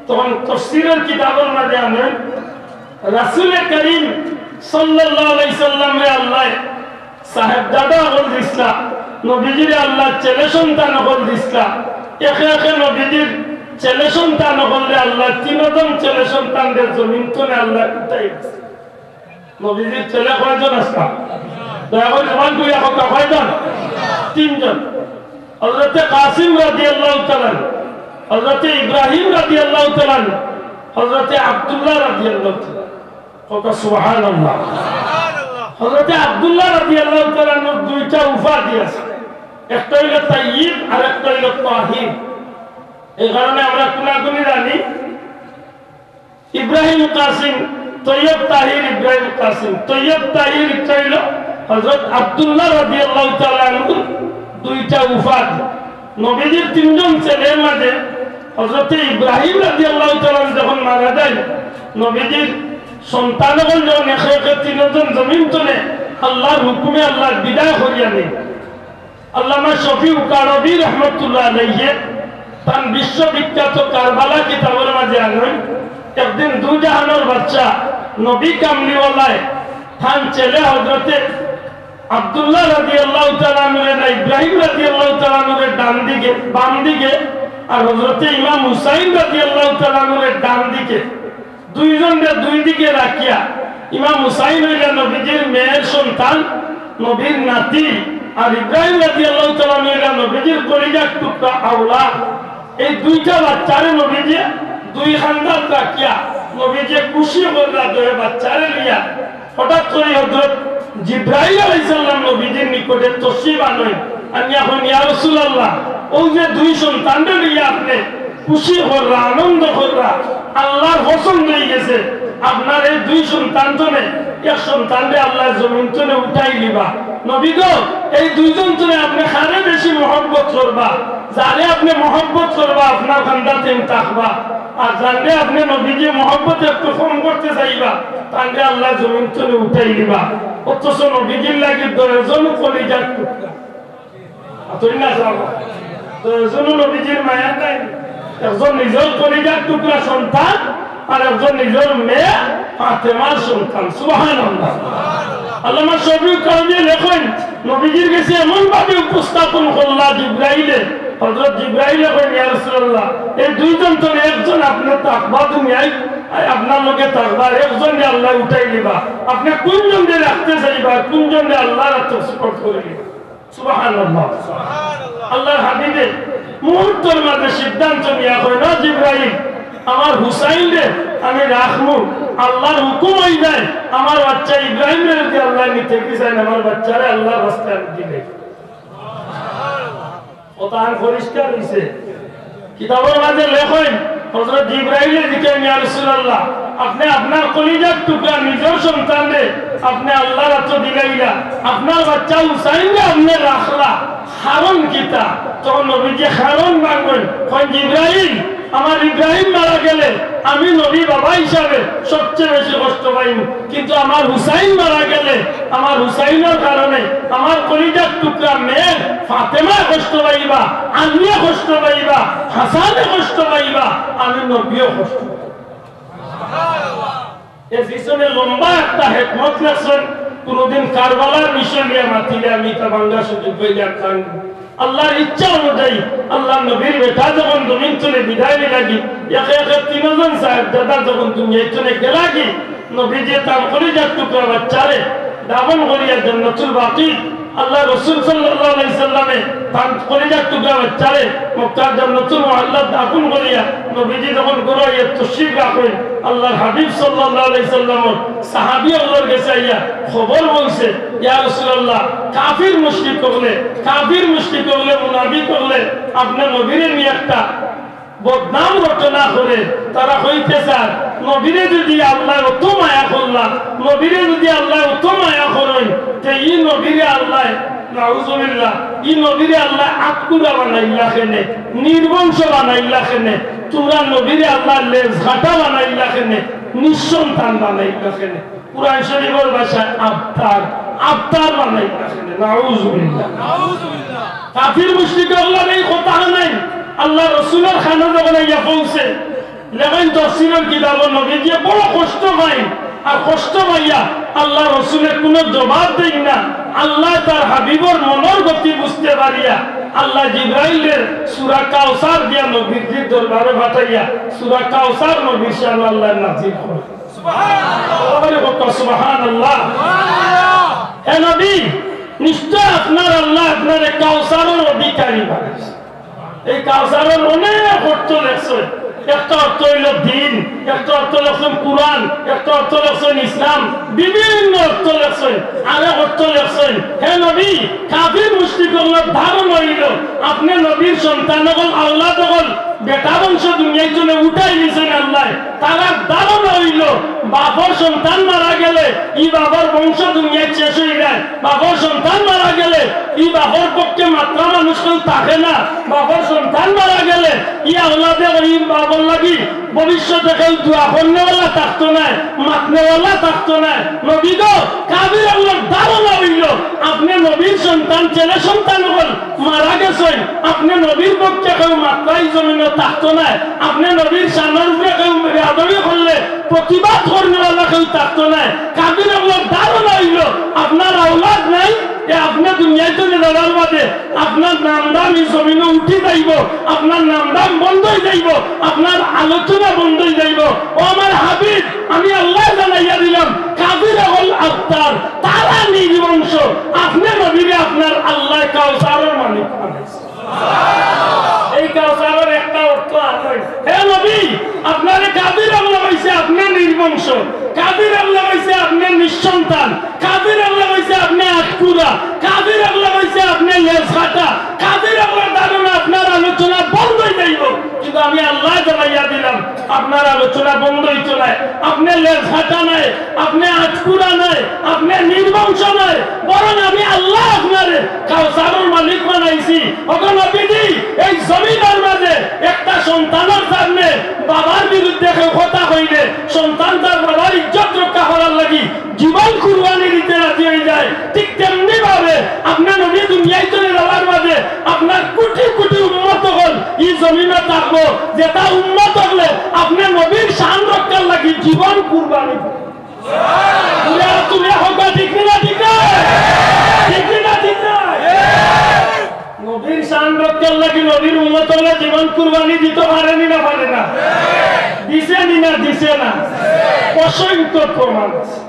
তখন তফসিরের কিতাবর মাঝে আনইন, রাসূলে করিম সাল্লাল্লাহু আলাইহি সাল্লামরে আল্লায় সাহেবজাদা অকল দিছলা, নবীজিরে আল্লায় ছেলে সন্তান অকল দিছলা, একে একে নবীজির ছেলে সন্তান অকলরে আল্লায় তিনজন ছেলে সন্তানরে জমিন তনে আল্লায় উঠাই দিছে। নবীজির ছেলে কয়জন আছলা? দয়া করি জবান খুলিয়া কউক্কা, কয়জন? তিনজন। হযরতে কাসিম রাদিয়াল্লাহু তাআলা আনহু, হযরতে ইব্রাহিম রাদিয়াল্লাহু তাআলা আনহু, হযরতে আব্দুল্লাহ রাদিয়াল্লাহু তাআলা আনহু। কউক্কা সুবহানাল্লাহ। হযরতে আব্দুল্লাহ রাদিয়াল্লাহু তাআলা আনহুর দুইটা উপাধি আছে, একটা অইলো তাইয়্যিব আর একটা অইলো তাহির। এই কারণে আমরা কুনাকুনি জানি ইব্রাহিম কাসিম, তৈয়ব তাহির ইব্রাহিম কাসিম। তৈয়ব তাহির ইটা অইলো হযরত আব্দুল্লাহ রাদিয়াল্লাহু তাআলা আনহুর দুইটা উপাধি। নবীজির তিনজন ছেলের মাঝে হযরতে ইব্রাহিম রাদিয়াল্লাহু তাআলা আনহু যখন মারা যাইন, নবীজির সন্তান অকল যখন একে একে তিনজন জমিন তনে আল্লাহর হুকুমে আল্লাহর বিদায় করিয়া নেইন, আল্লামা শফিউ কারবী রহমতুল্লাহ আলাইহি তান বিশ্ববিখ্যাত কারবালা কিতাবর মাঝে আনইন, একদিন দুজাহানর বাদশা নবী কামলিওয়ালায় তান ছেলে হযরতে আব্দুল্লাহ রাদিয়াল্লাহু তাআলা আনহুরে না ইব্রাহিম রাদিয়াল্লাহু তাআলা আনহুরে ডান দিকে, বাম দিকে, আর হযরতে ইমাম হুসাইন রাদিয়াল্লাহু তাআলা আনহুরে ডান দিকে দুইজনরে দুই দিকে রাখিয়া, ইমাম হুসাইন অইলা নবীজির মেয়ের সন্তান, নবীর নাতি, আর ইব্রাহিম রাদিয়াল্লাহু তাআলা আনহু অইলা নবীজির কলিজার টুকরা আওলাদ। এই দুইটা বাচ্চারে নবীজিয়ে দুই কান্দাত রাখিয়া নবীজিয়ে খুশি করলা দুই বাচ্চারে লইয়া। হঠাৎ করি হযরত জিব্রাইল আলাইহিস সালাম নবীজির নিকটে তশরিফ আনইন, আনিয়া কইন, "ইয়া রাসূলুল্লাহ, অউ যে দুই সন্তানরে লইয়া আপনে খুশি কররা, আনন্দ কররা, আল্লাহর পছন্দ অইগেছে, আপনার এই দুই সন্তান তনে এক সন্তানরে আল্লায় জমিন তনে উঠাই নিবা। নবী গো, এই দুইজন তনে আপনে কারে বেশি মহব্বত করবা? যারে আপনে মহব্বত করবা, আপনার কান্দাত তাইন থাকবা, আর যানরে আপনে নবীজিয়ে মহব্বত একটু কম করতে চাইবা, তানরে আল্লায় জমিন তনে উঠাই নিবা।" অথচ নবীজির লাগি দুইজন কলিজার টুকরা। আতই না যাও। দুইজন নবীজির মায়া নাই। একজন নিজর কলিজার টুকরা সন্তান, আর একজন নিজর মেয়ে ফাতেমার সন্তান। সুবহানাল্লাহ। আল্লামা শফিউল কারমিয়ে লেখইন, নবীজির গেছে এমন ভাবে উপস্থাপন করলা জিব্রাইলে, হযরত জিব্রাইলে কইন, "ইয়া রাসূলুল্লাহ, এই দুইজন তনে একজন আপনে থাকবা দুনিয়াত, আপনার লগে থাকবা, আর একজনরে আল্লায় উঠাই নিবা। আপনে কুনজনরে রাখতে চাইবা, কুনজনরে আল্লাহর আতো সুপর্দ করি নিবা।" সুবহানাল্লাহ। আল্লাহর হাবিবে মুহূর্তর মাঝে সিদ্ধান্ত নিয়া কইন, "না জিব্রাইল, আমার হুসাইনরে আমি রাখমু, আল্লাহর হুকুম অইযায়, আমার বাচ্চা ইব্রাহিমরে যদি আল্লায় নিতে কি চাইন, আমার বাচ্চারে আল্লাহর রাস্তায় আমি দিলাই।" কথাখান পরিষ্কার অইছে। কিতাবর মাঝে লেখইন, হযরত জিব্রাইলে জিকাইন, "ইয়া রাসূলুল্লাহ, আপনে আপনার কলিজার টুকরা নিজর সন্তানরে আপনে আল্লাহর আতো দিলাইলা, আপনার বাচ্চা হুসাইনরে আপনে রাখলা, কারণ কিতা?" তখন নবীজিয়ে কারণ ভাঙ্গইন, কইন, "জিব্রাইল, আমার ইব্রাহিম মারা গেলে আমি নবী বাবা হিসাবে সবচেয়ে বেশি কষ্ট পাইমু।" কিন্তু আমার হুসাইন মারা গেলে, আমার হুসাইনর কারণে আমার কলিজার টুকরা মেয়ে ফাতেমায় কষ্ট পাইবা, আলীয়ে কষ্ট পাইবা, হাসানে কষ্ট পাইবা, আমি নবীও কষ্ট পাইবা। এর পিছনে লম্বা একটা হেকমত লেখছইন, কোনোদিন কারবালার বিষয় নিয়া মাতিলে আমি ইতা ভাঙ্গার সুযোগ পাইলে আর জানি। আল্লাহর ইচ্ছা অনুযায়ী আল্লাহর নবীর বেটা যখন জমিন তনে বিদায় নিলাগি, একে একে তিনজন সাহেবজাদা যখন দুনিয়া তনে গেলাগি, নবীজিয়ে তান কলিজার টুকরা বাচ্চারে দাফন করিয়া জান্নাতুল বাকি, আল্লাহর রাসূল সাল্লাল্লাহু আলাইহি সাল্লামে তান কলিজার টুকরা বাচ্চারে মক্কার জান্নাতুল মুআল্লাত দাফন করিয়া নবীজি যখন ঘরো আইয়া তশরিফ রাখইন, আল্লাহর হাবিব সাল্লাল্লাহু আলাইহি সাল্লামর সাহাবী অকলর গেছে আইয়া খবর বলছে, "ইয়া রাসূলুল্লাহ, কাফির মুশরিক অকলে, কাফির মুশরিক অকলে, মুনাফিক অকলে আপনার নবীরে নিয়া একটা বদনাম রটনা করে, তারা কইতে চার, নবীরে যদি আল্লায় অত মায়া করলা, নবীরে যদি আল্লায় অত মায়া করইন, তে ই নবীরে আল্লায়, নাউজুবিল্লাহ, ই নবীরে আল্লায় আতকুরা বানাইলা কেনে, নির্বংশ বানাইলা কেনে, তুমরা নবীরে আল্লায় লেজ কাটা বানাইলা কেনে, নিঃসন্তান বানাইলা কেনে?" কুরআন শরীফর ভাষায় আবতার, আবতার বানাইলা কেনে, নাউজুবিল্লাহ। কাফির মুশরিক অকলর এই কথা নাই, আল্লাহর রাসূলর কানো যখন আইয়া পৌঁছে, লেখইন তফসিরর কিতাবো নবীজিয়ে বড় কষ্ট পাইন, আর কষ্ট পাইয়া আল্লাহর রাসূলে কুনু জবাব দেইন না। আল্লায় তার হাবিবর মনর গতি বুঝতে পারিয়া আল্লায় জিব্রাইলরে সূরা কাউসার দিয়া নবীজির দরবারে পাঠাইয়া সূরা কাউসার নবীর শানো আল্লায় নাজিল করইন। সুবহানাল্লাহ। সুবহানাল্লাহ। হে নবী, নিশ্চয় আপনার আল্লায় আপনারে কাউসারর অধিকারী বানাইছে। এই কাউসারর অনেক অর্থ লেখছইন। একটা অর্থ অইলো দিন, একটা অর্থ লেখছইন কুরআন, একটা অর্থ লেখছইন ইসলাম, বিভিন্ন অর্থ লেখছইন। আরেক অর্থ লেখছইন, হে নবী, কাফির মুশরিক অকলর ধারণা অইলো আপনে নবীর সন্তান অকল, আওলাদ অকল, বেটা বংশ দুনিয়াত তনে উঠাই নিছইন আল্লায়। তারার ধারণা অইলো বাপর সন্তান মারা গেলে ই বাপর বংশ দুনিয়াত শেষ অই যায়, বাপর সন্তান মারা গেলে ই বাপর পক্ষে মাতরা মানুষ কেউ থাকে না, বাপর সন্তান মারা গেলে ই আওলাদে ই বাপর লাগি ভবিষ্যতে কেউ দোয়া করনেওয়ালা থাকতো নায়, মাতনেওয়ালা থাকতো নায়। নবী গো, কাফির অকলর ধারণা অইলো আপনে নবীর সন্তান, ছেলে সন্তান অকল মারা গেছইন, আপনে নবীর পক্ষে কেউ মাতরা ই জমিনো থাকতো নায়, আপনে নবীর শানর উপরে কেউ বেয়াদবি করলে প্রতিবাদ করনেওয়ালা কেউ থাকতো নায়। কাফির অকলর ধারণা অইলো আপনার আওলাদ নাই, এ আপনে দুনিয়াত তনে যাওয়ার বাদে আপনার নাম দাম ই জমিনো উঠি যাইবো, আপনার নাম দাম বন্ধ অই যাইবো, আপনার আলোচনা বন্ধ অই যাইবো। ও আমার হাবিব, আমি আল্লায় জানাইয়া দিলাম, কাফির অকল আফতার, তারা নির্বংশ। আপনে নবীরে আপনার আল্লায় কাউসারর মালিক বানাইছে। এই কাউসারর একটা অর্থ আছে, হে নবী, আপনারে কাফির অকলে কইছে আপনে নির্বংশ, কাফির অকলে কইছে আপনে নিঃসন্তান, কাফির অকলে কইছে আপনে আটকুরা, কাফির অকলে কইছে আপনে লেজ কাটা, কাফির অকলর ধারণা আপনার আলোচনা বন্ধ অই যাইবো। কিন্তু আমি আল্লায় জানাইয়া দিলাম, আপনার আলোচনা বন্ধ অইতো নায়, আপনে লেজ কাটা নায়, আপনে আটকুরা নায়, আপনে নির্বংশ নায়, বরং আমি আল্লায় আপনারে কাউসারর মালিক বানাইছি। ওগো নবীজি, এই জমিনর মাঝে একটা সন্তানর সামনে বাবার বিরুদ্ধে কেউ কথা কইলে সন্তান তার বাবার ইজ্জত রক্ষা করার লাগি জীবন কুরবানি দিতে রাজি অই যায়, ঠিক তেমনি ভাবে আপনে নবী দুনিয়াত যাওয়ার বাদে আপনার কুটি কুটি উম্মত অকল ই জমিনো থাকবো, যেটা উম্মত অকলে আপনে নবীর শান রক্ষার লাগি জীবন কুরবানি দিবো। তুলে, তুলে হোক, ঠিক না, ঠিক না? ঠিক না, ঠিক না? নবীর শান রক্ষার লাগি নবীর উম্মত অকলে জীবন কুরবানি দিতো পারে নি না পারে না? দিছে নি না দিছে না? অসংখ্য প্রমাণ আছে,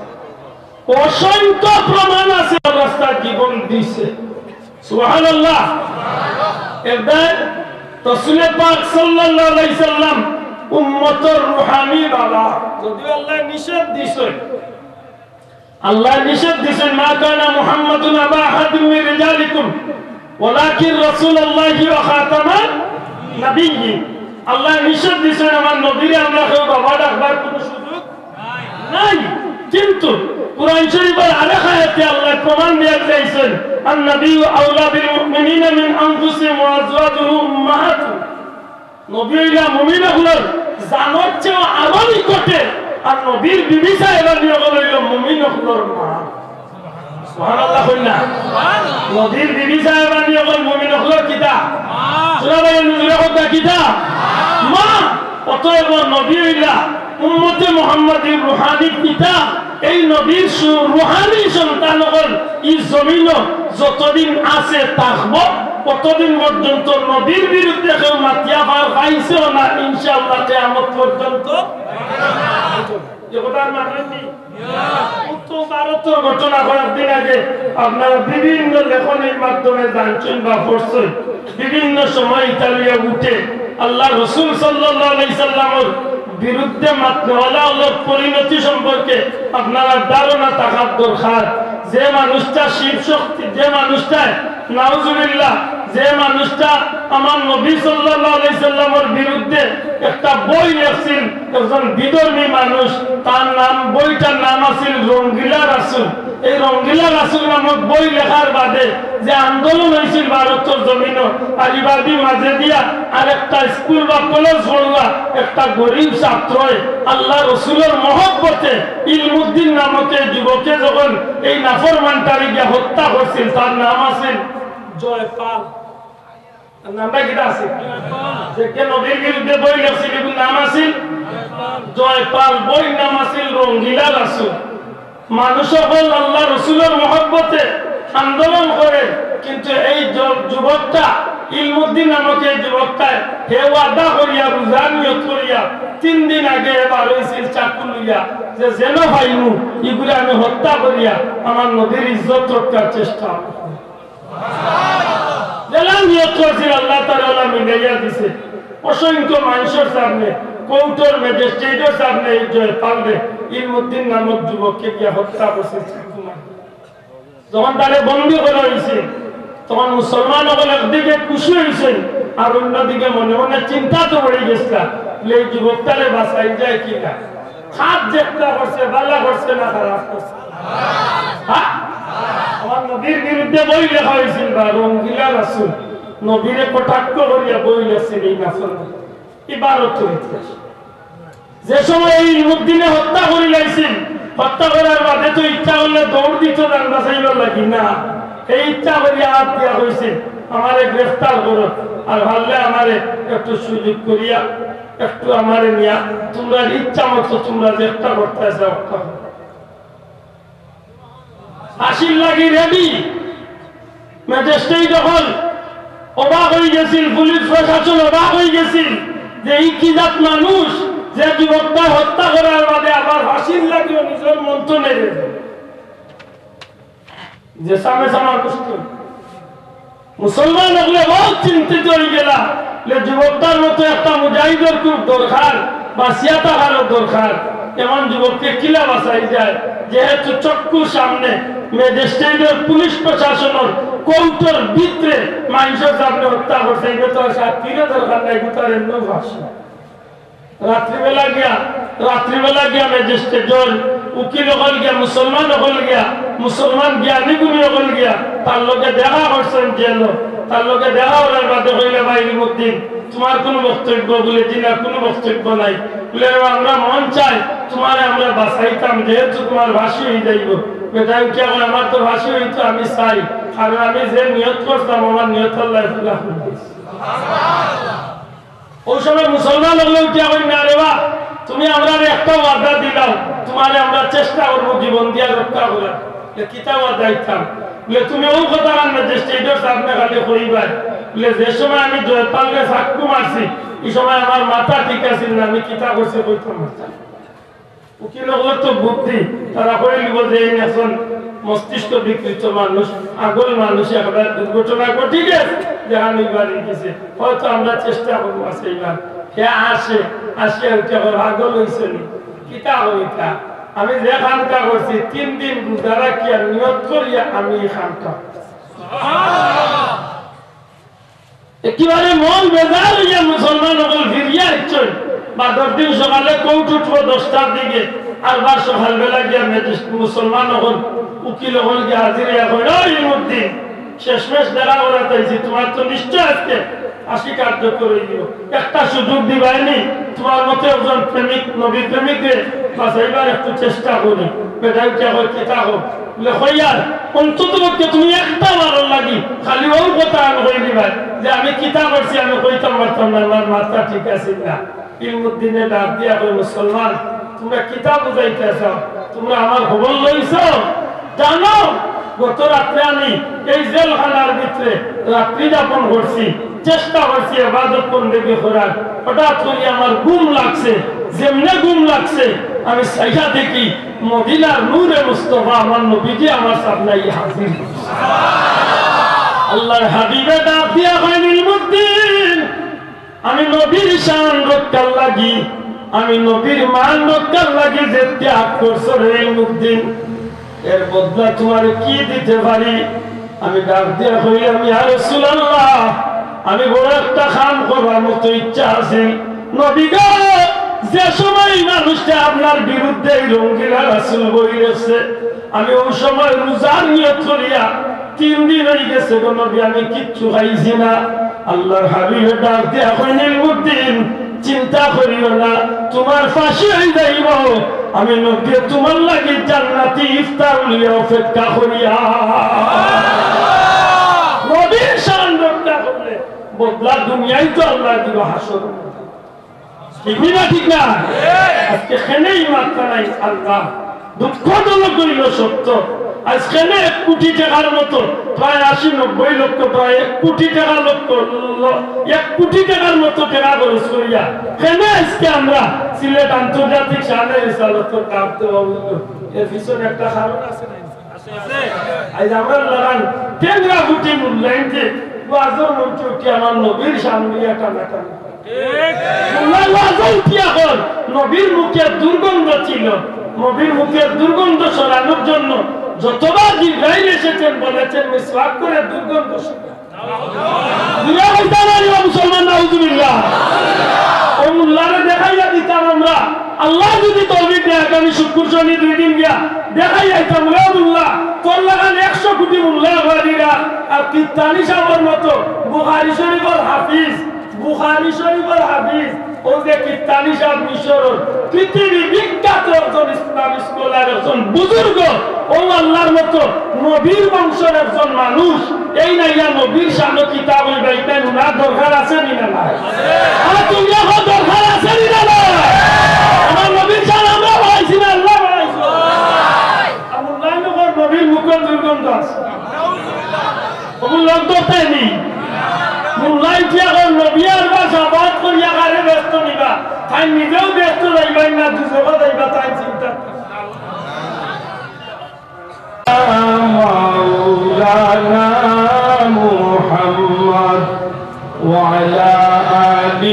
অসংখ্য প্রমাণ আছে রাস্তায় জীবন দিছে। সুবহানাল্লাহ। এরদায় রসুলে পাক সাল্লাল্লাহু আলাইহি সাল্লাম উম্মতর রুহানি বাবা। যদিও আল্লায় নিষেধ দিছইন, আল্লায় নিষেধ দিছইন, "মা কানা মুহাম্মাদুন আবা আহাদিম মিন রিজালিকুম ওয়ালাকিন রাসূলুল্লাহি ওয়া খাতামান নাবিয়্যিন।" আল্লায় নিষেধ দিছইন, আমার নবীরে আমরা কেউ বাবা ডাকবার কোনো সুযোগ নাই। কিন্তু কোরআন শরীফর আরেক আয়াতে আল্লায় প্রমাণ দিয়া দিলাইছইন, "আন নাবিয়্যু আওলা বিল মুমিনিনা মিন আনফুসিহিম ওয়া আজওয়াজুহু উম্মাহাতুহুম।" নবী অইলা মুমিন অকলর জানর চেয়েও আরো নিকটে, আর নবীর বিবি সাহেবানি অকল অইলা মুমিন অকলর মা। সুবহানাল্লাহ কইন না? নবীর বিবি সাহেবানি অকল মুমিন অকলর কিতা? সুরা ভাই নজরে কথা কিতা? মা। অতএব নবী অইলা উম্মতে মুহাম্মাদির রুহানি পিতা। এই নবীর সু-, রুহানি সন্তান অকল ই জমিনো যতদিন আছে থাকবো, ততদিন পর্যন্ত নবীর বিরুদ্ধে কেউ মাতিয়া পার পাইছেও না, ইনশাআল্লাহ কিয়ামত পর্যন্ত। এ কথার মানে কি? উত্তর ভারতর ঘটনা কয়েকদিন আগে আপনারা বিভিন্ন লেখনির মাধ্যমে জানছইন বা পড়ছইন। বিভিন্ন সময় ইতালিয়া উঠে আল্লাহ রসুল সাল্লাল্লাহু আলাইহি সাল্লামর বিরুদ্ধে মাতনেওয়ালা অকলর পরিণতি সম্পর্কে আপনারা ধারণা থাকার দরকার। যে মানুষটা শিব শক্তি, যে মানুষটায়, নাউজুবিল্লাহ, যে মানুষটা আমার নবী সাল্লাল্লাহু আলাইহি সাল্লামর বিরুদ্ধে একটা বই লেখছিল, একজন বিধর্মী মানুষ, তার নাম, বইটার নাম আছিল রঙ্গিলা রাসুল। এই রঙ্গিলা রাসুল নামক বই লেখার বাদে যে আন্দোলন অইছিল ভারতর জমিনো, আর ইবাদি মাঝে দিয়া আরেকটা স্কুল বা কলেজ পড়ুয়া একটা গরিব ছাত্রয় আল্লাহ রসুলর মহব্বতে ইলমুদ্দিন নামক এই যুবকে যখন এই নাফরমানটারে গিয়া হত্যা করছিল, তার নাম আছিল জয়পাল। তার নামটা কিতা আছিল? যে কে নবীর বিরুদ্ধে বই লেখছিল, এগুর নাম আছিল জয়পাল, বইর নাম আছিল রঙ্গিলা রাসুল। মানুষ অকল আল্লাহ রসুলর মহব্বতে আন্দোলন করে, কিন্তু এই য-, যুবকটা, ইলমুদ্দিন নামক এই যুবকটায়, হে ওয়াদা করিয়া, রোজার নিয়ত করিয়া, তিন দিন আগে এবার অইছিল চাকু লইয়া, যে যেন পাইমু, ইগুরে আমি হত্যা করিয়া আমার নবীর ইজ্জত রক্ষার চেষ্টা করব। যেলা নিয়ত করছিল, আল্লাহ তাআলা মিলাইয়া দিছে। অসংখ্য মানুষর সামনে, কোর্টর ম্যাজিস্ট্রেটর সামনে এই জয়পালরে ইলমুদ্দিন নামক যুবককে গিয়া হত্যা করছে। যখন তারে বন্দী করা অইছে, তখন মুসলমান অকল একদিকে খুশি অইছে, আর অন্যদিকে মনে মনে চিন্তা তো পড়ি গেছিল, এই যুবকটারে বাঁচাই যায় কি না। খাত যেটা করছে, ভালা করছে না খারাপ করছে? হ্যাঁ? আমার নবীর বিরুদ্ধে বই লেখা অইছিল বা রঙ্গিলা রাসুল, নবীরে কটাক্ষ করিয়া বই লেখছিল এই নাফরমান। ই ভারতর ইতিহাস। যে সময় এই ইলমুদ্দিনে হত্যা করিলাইছিল, হত্যা করার বাদে তো ইচ্ছা করলে দৌড় দিত জান বাঁচাইবার লাগি না। এই ইচ্ছা করিয়া হাত দিয়া কইছিল, "আমারে গ্রেফতার করো, আর পারলে আমারে একটু সুযোগ করিয়া একটু আমারে নিয়া তোমরা ইচ্ছা মতো তোমরা যেটা করতে চাও, ওটা করো।" ফাঁসির লাগি রেডি। ম্যাজিস্ট্রেট অকল অবাক অইগেছিল, পুলিশ প্রশাসন অবাক অইগেছিল যে ই কি জাত মানুষ, যে যুবকটা হত্যা করার বাদে আবার ফাঁসির লাগিও নিজর মন তো নেবে। যে সামে সামা গোষ্ঠী মুসলমান অকলে বউত চিন্তিত অইগেলা যে যুবকটার মতো একটা মুজাহিদর খুব দরকার, বাঁচিয়া থাকারও দরকার। এমন যুবকরে কিলা বাঁচাই যায়, যেহেতু চক্ষুর সামনে ম্যাজিস্ট্রেটর, পুলিশ প্রশাসনর কোর্টর ভিতরে মানষর সামনে হত্যা করছে, ইটা তো আর শাস্তিরও দরকার নাই, ইটা তো আর এমনেউ ফাঁসি। রাত্রিবেলা গিয়া, রাত্রিবেলা গিয়া ম্যাজিস্ট্রেটর, উকিল অকল গিয়া, মুসলমান অকল গিয়া, মুসলমান জ্ঞানী গুণী অকল গিয়া তার লগে দেখা করছইন জেলো। তার লগে দেখা করার বাদে কইলা, "ভাই ইলমুদ্দিন, তুমার কুনু বক্তব্য?" বুলে, "জি না, কুনু বক্তব্য নাই।" বুলে, "আমরা মন চাই, তুমারে আমরা বাঁচাইতাম, যেহেতু তুমার ফাঁসি অই যাইবো।" বেটায় উঠিয়া কয়, "আমার তো ফাঁসি অইতো, আমি চাই, কারণ আমি যে নিয়ত করতাম, আমার নিয়ত আল্লায় পুরা করি দিছে।" অউ সময় মুসলমান অকলে উঠিয়া কইন, "না রে বা, তুমি আমরারে একটা ওয়াদা দিলাও, তুমারে আমরা চেষ্টা করমু জীবন দিয়া রক্ষা করার।" বুলে, "কিতা ওয়াদা দিতাম?" বুলে, "তুমি অউ কথাখান ম্যাজিস্ট্রেটর সামনে খালি কইবায়।" বুলে, "যে সময় আমি জয়পালরে চাক্কু মারছি, ই সময় আমার মাথা ঠিক আছিল না, আমি কিতা করছি কইতাম পারতাম।" উকিল অকলর তো বুদ্ধি, তারা কইলিবো যে এই একজন মস্তিষ্ক বিকৃত মানুষ, আগল মানুষ, একটা দুর্ঘটনা ঘটি গেছে, যেখান অইবার অই গেছে, হয়তো আমরা চেষ্টা করমু বাঁচাইবার। হে আসে, আসিয়া উঠিয়া কয়, "পাগল অইছো নি? কিতা কইতা? আমি যে কামটা করছি, তিন দিন রোজা রাখিয়া নিয়ত করিয়া আমি এই কামটা করছি।" একেবারে মন বেজার অইয়া মুসলমান অকল ফিরিয়া আইছইন। বাদর দিন সকালে কোর্ট উঠবো দশটার দিকে, আরবার সকালবেলা গিয়া ম্যাজিস্ট্রেট, মুসলমান অকল, উকিল অকল গিয়া হাজির অইয়া কইন, "ও ইলমুদ্দিন, শেষমেশ দেখা করাত আইছি, তুমার তো নিশ্চয় আজকে ফাঁসি কার্যকর অইযিবো, একটা সুযোগ দিবায়নি, তুমার মতো একজন প্রেমিক, নবী প্রেমিকরে বাঁচাইবার একটু চেষ্টা করি।" বেটায় উঠিয়া কয়, "কিতা কও?" বুলে, "কইয়ার, অন্তত পক্ষে তুমি একটা বারর লাগি খালি অউ কথা আমি কইলিবায় যে আমি কিতা করছি আমি কইতাম পারতাম না, আমার মাথা ঠিক আছিল না।" ইলমুদ্দিনে ডাক দিয়া কয়, "মুসলমান, তুমরা কিতা বুঝাইতা চাও? তুমরা আমার খবর লইছো? জানো, গত রাত্রে আমি এই জেলখানার ভিতরে রাত্রি যাপন করছি, চেষ্টা করছি ইবাদত বন্দেগি করার, হঠাৎ করি আমার ঘুম লাগছে, যেমনে ঘুম লাগছে আমি চাইয়া দেখি মদিনার নূরে মুস্তফা আমার নবীজি আমার সামনে আইয়া হাজির।" আল্লাহর হাবিবে ডাক দিয়া কইন, "ইলমুদ্দিন, আমি নবীর শান রক্ষার লাগি, আমি নবীর মান রক্ষার লাগি যে ত্যাগ করছো রে ইলমুদ্দিন, এর বদলা তুমারে কি দিতে পারি?" আমি ডাক দিয়া কইলাম, "ইয়া রাসূলুল্লাহ, আমি বড় একটা কাম করবার মতো ইচ্ছা আছিল। নবী গো, যে সময় এই মানুষটা আপনার বিরুদ্ধে এই রঙ্গিলা রাসূল বই লেখছে, আমি অউ সময় রোজার নিয়ত করিয়া তিন দিন অই গেছে গো নবী, আমি কিচ্ছু খাইছি না।" আল্লাহর হাবিবে ডাক দিয়া কইন, "ইলমুদ্দিন, চিন্তা করিও না, তুমার ফাঁসি অই যাইবো। আমি নবী তুমার লাগি জান্নাতি ইফতার লইয়া অপেক্ষা করিয়া।" নবীর শান রক্ষা করলে বদলা দুনিয়ায় তো আল্লায় দিবা, হাশর। ঠিক নি না? ঠিক না? আজকে কেনে ই মাতরা নাই আল্লাহ। দুঃখজনক অইলো সত্য, আইজ কেনে এক কোটি টেকার মতো, প্রায় আশি নব্বই লক্ষ, প্রায় এক কোটি টেকা লক্ষ, ল-, এক কোটি টেকার মতো টেকা খরচ করিয়া কেনে আইজকে আমরা সিলেট আন্তর্জাতিক শানে রিসালতর কাম তো অইলো? এর পিছনে একটা কারণ আছে না? আইজ আমরার লাখান টেংরা ফুটি মুল্লাইন যে ওয়াজর মঞ্চে উঠি আমার নবীর শান লইয়া টানাটানি। মুল্লায় ওয়াজো উঠিয়া কর, নবীর মুখের দুর্গন্ধ ছিল, নবীর মুখের দুর্গন্ধ সরানোর জন্য যতবার জিব্রাইল এসেছেন বলেছেন, "মিসওয়াক করে দুর্গন্ধ সরা।" জুরে কইতা না রে মুসলমান, নাউজুবিল্লাহ। অউ মুল্লারে দেখাইয়া দিতাম আমরা, আল্লায় যুদি তৌফিক দেয়, আগামী শুক্কুর শনি দুই দিন গিয়া দেখাইয়া আইতাম, "ও মুল্লা, তোর লাখান একশো কোটি মুল্লা অবাদিরা, আর কিত্তানি সাবর মতো, বুখারী শরীফর হাফিজ, বুখারী শরীফর হাফিজ, অউ যে কিত্তানি সাব মিশরর পৃথিবী বিখ্যাত একজন ইসলাম স্কলার, একজন বুজুর্গ, অউ আল্লাহর মতো নবীর বংশর একজন মানুষ, এইন আইয়া নবীর শানো কিতা কইবা, ইটা হুনার দরকার আছে নি না নাই?" আর তুমরা কও দরকার আছে নি না নাই? আমার নবীর শান আমরা বাড়াইছি না, আল্লায় বাড়াইছে? আর মুল্লায় কর নবীর মুখর দুর্গন্ধ আছে। অগুর লগ ধরতে নি। দুনিয়ার বা সাফাত করিয়া কারে বেহেস্তো নিবা, তাইন নিজেও বেহেস্তো যাইবা না দুজখো যাইবা, তাইন চিন্তা। مولانا محمد وعلى آل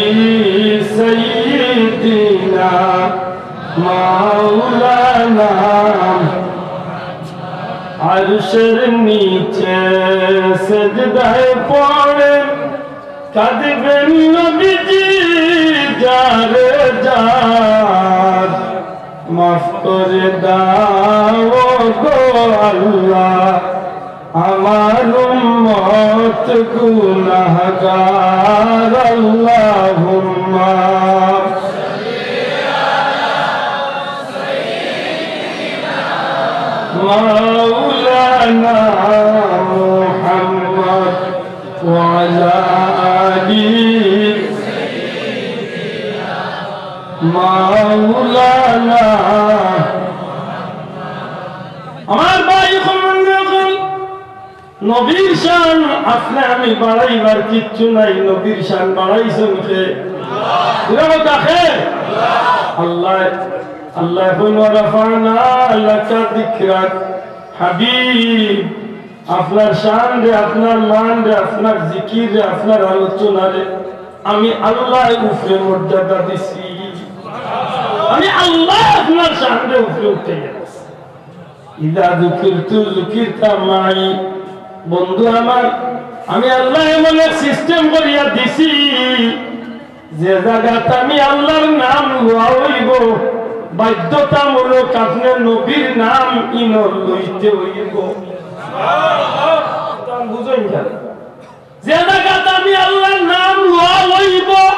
سيدنا مولانا। আরশের নিচে সেজদায় পড়ে কাঁদবেন নবীজি যার যার। মাফ করে দাও গো আল্লাহ, আমার উম্মত গুনাহগার। আল্লাহুম্মা মাওলানা মুহাম্মদ وعلى آل مولانا। আমার ভাই, নবীর শান আপনে আমি বাড়াইবার কিচ্ছু নাই, নবীর শান বাড়াইছইন কে? আল্লাহ। আল্লাহ কইন, ورفعنا لك ذكرك। হাবিব, আপনার শান রে, আপনার মান রে, আপনার জিকির রে, আপনার আলোচনা রে, আমি আল্লাহ উপরে মর্যাদা দিছি। আমি আল্লাহ আপনার শান রে উপরে উঠাইয়া দিছি। إذا ذكرت ذكرت معي। বন্ধু আমার, আমি আল্লাহ এমন এক সিস্টেম করিয়া দিছি, যে জাগাত আমি আল্লাহর নাম লওয়া অইবো, বাধ্যতামূলক আপনে নবীর নাম ইনো লইতে অইবো। বুঝইন না? যে জাগাত আমি আল্লাহর নাম লওয়া অইবো,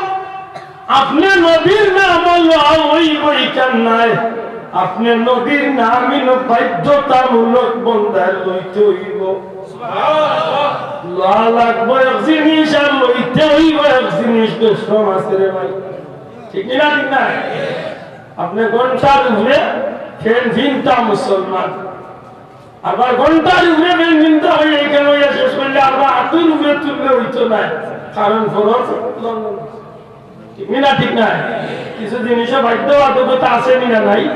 আপনে নবীর নাম লওয়া অইবো, ইখান নায়। আপনে নবীর নাম ইনো বাধ্যতামূলক বন্দায় লইতে অইবো। লওয়া লাগবো এক জিনিস আর লইতে অইবো এক জিনিস, দুই রকম আছে রে ভাই। ঠিক না, ঠিক না? আপনে ঘন্টার উপরে ফেন ফিনতা মুসলমান, আবার ঘন্টার উপরে ফেন ফিনতা অইয়া ইখান অইয়া শেষ করলে আবার আতর উপরে তুললে অইতো নায়, কারণ ফরজ লঙ্ঘন। ঠিক নি না? ঠিক না? কিছু জিনিসও বাধ্যবাধকতা আছে নি না নাই?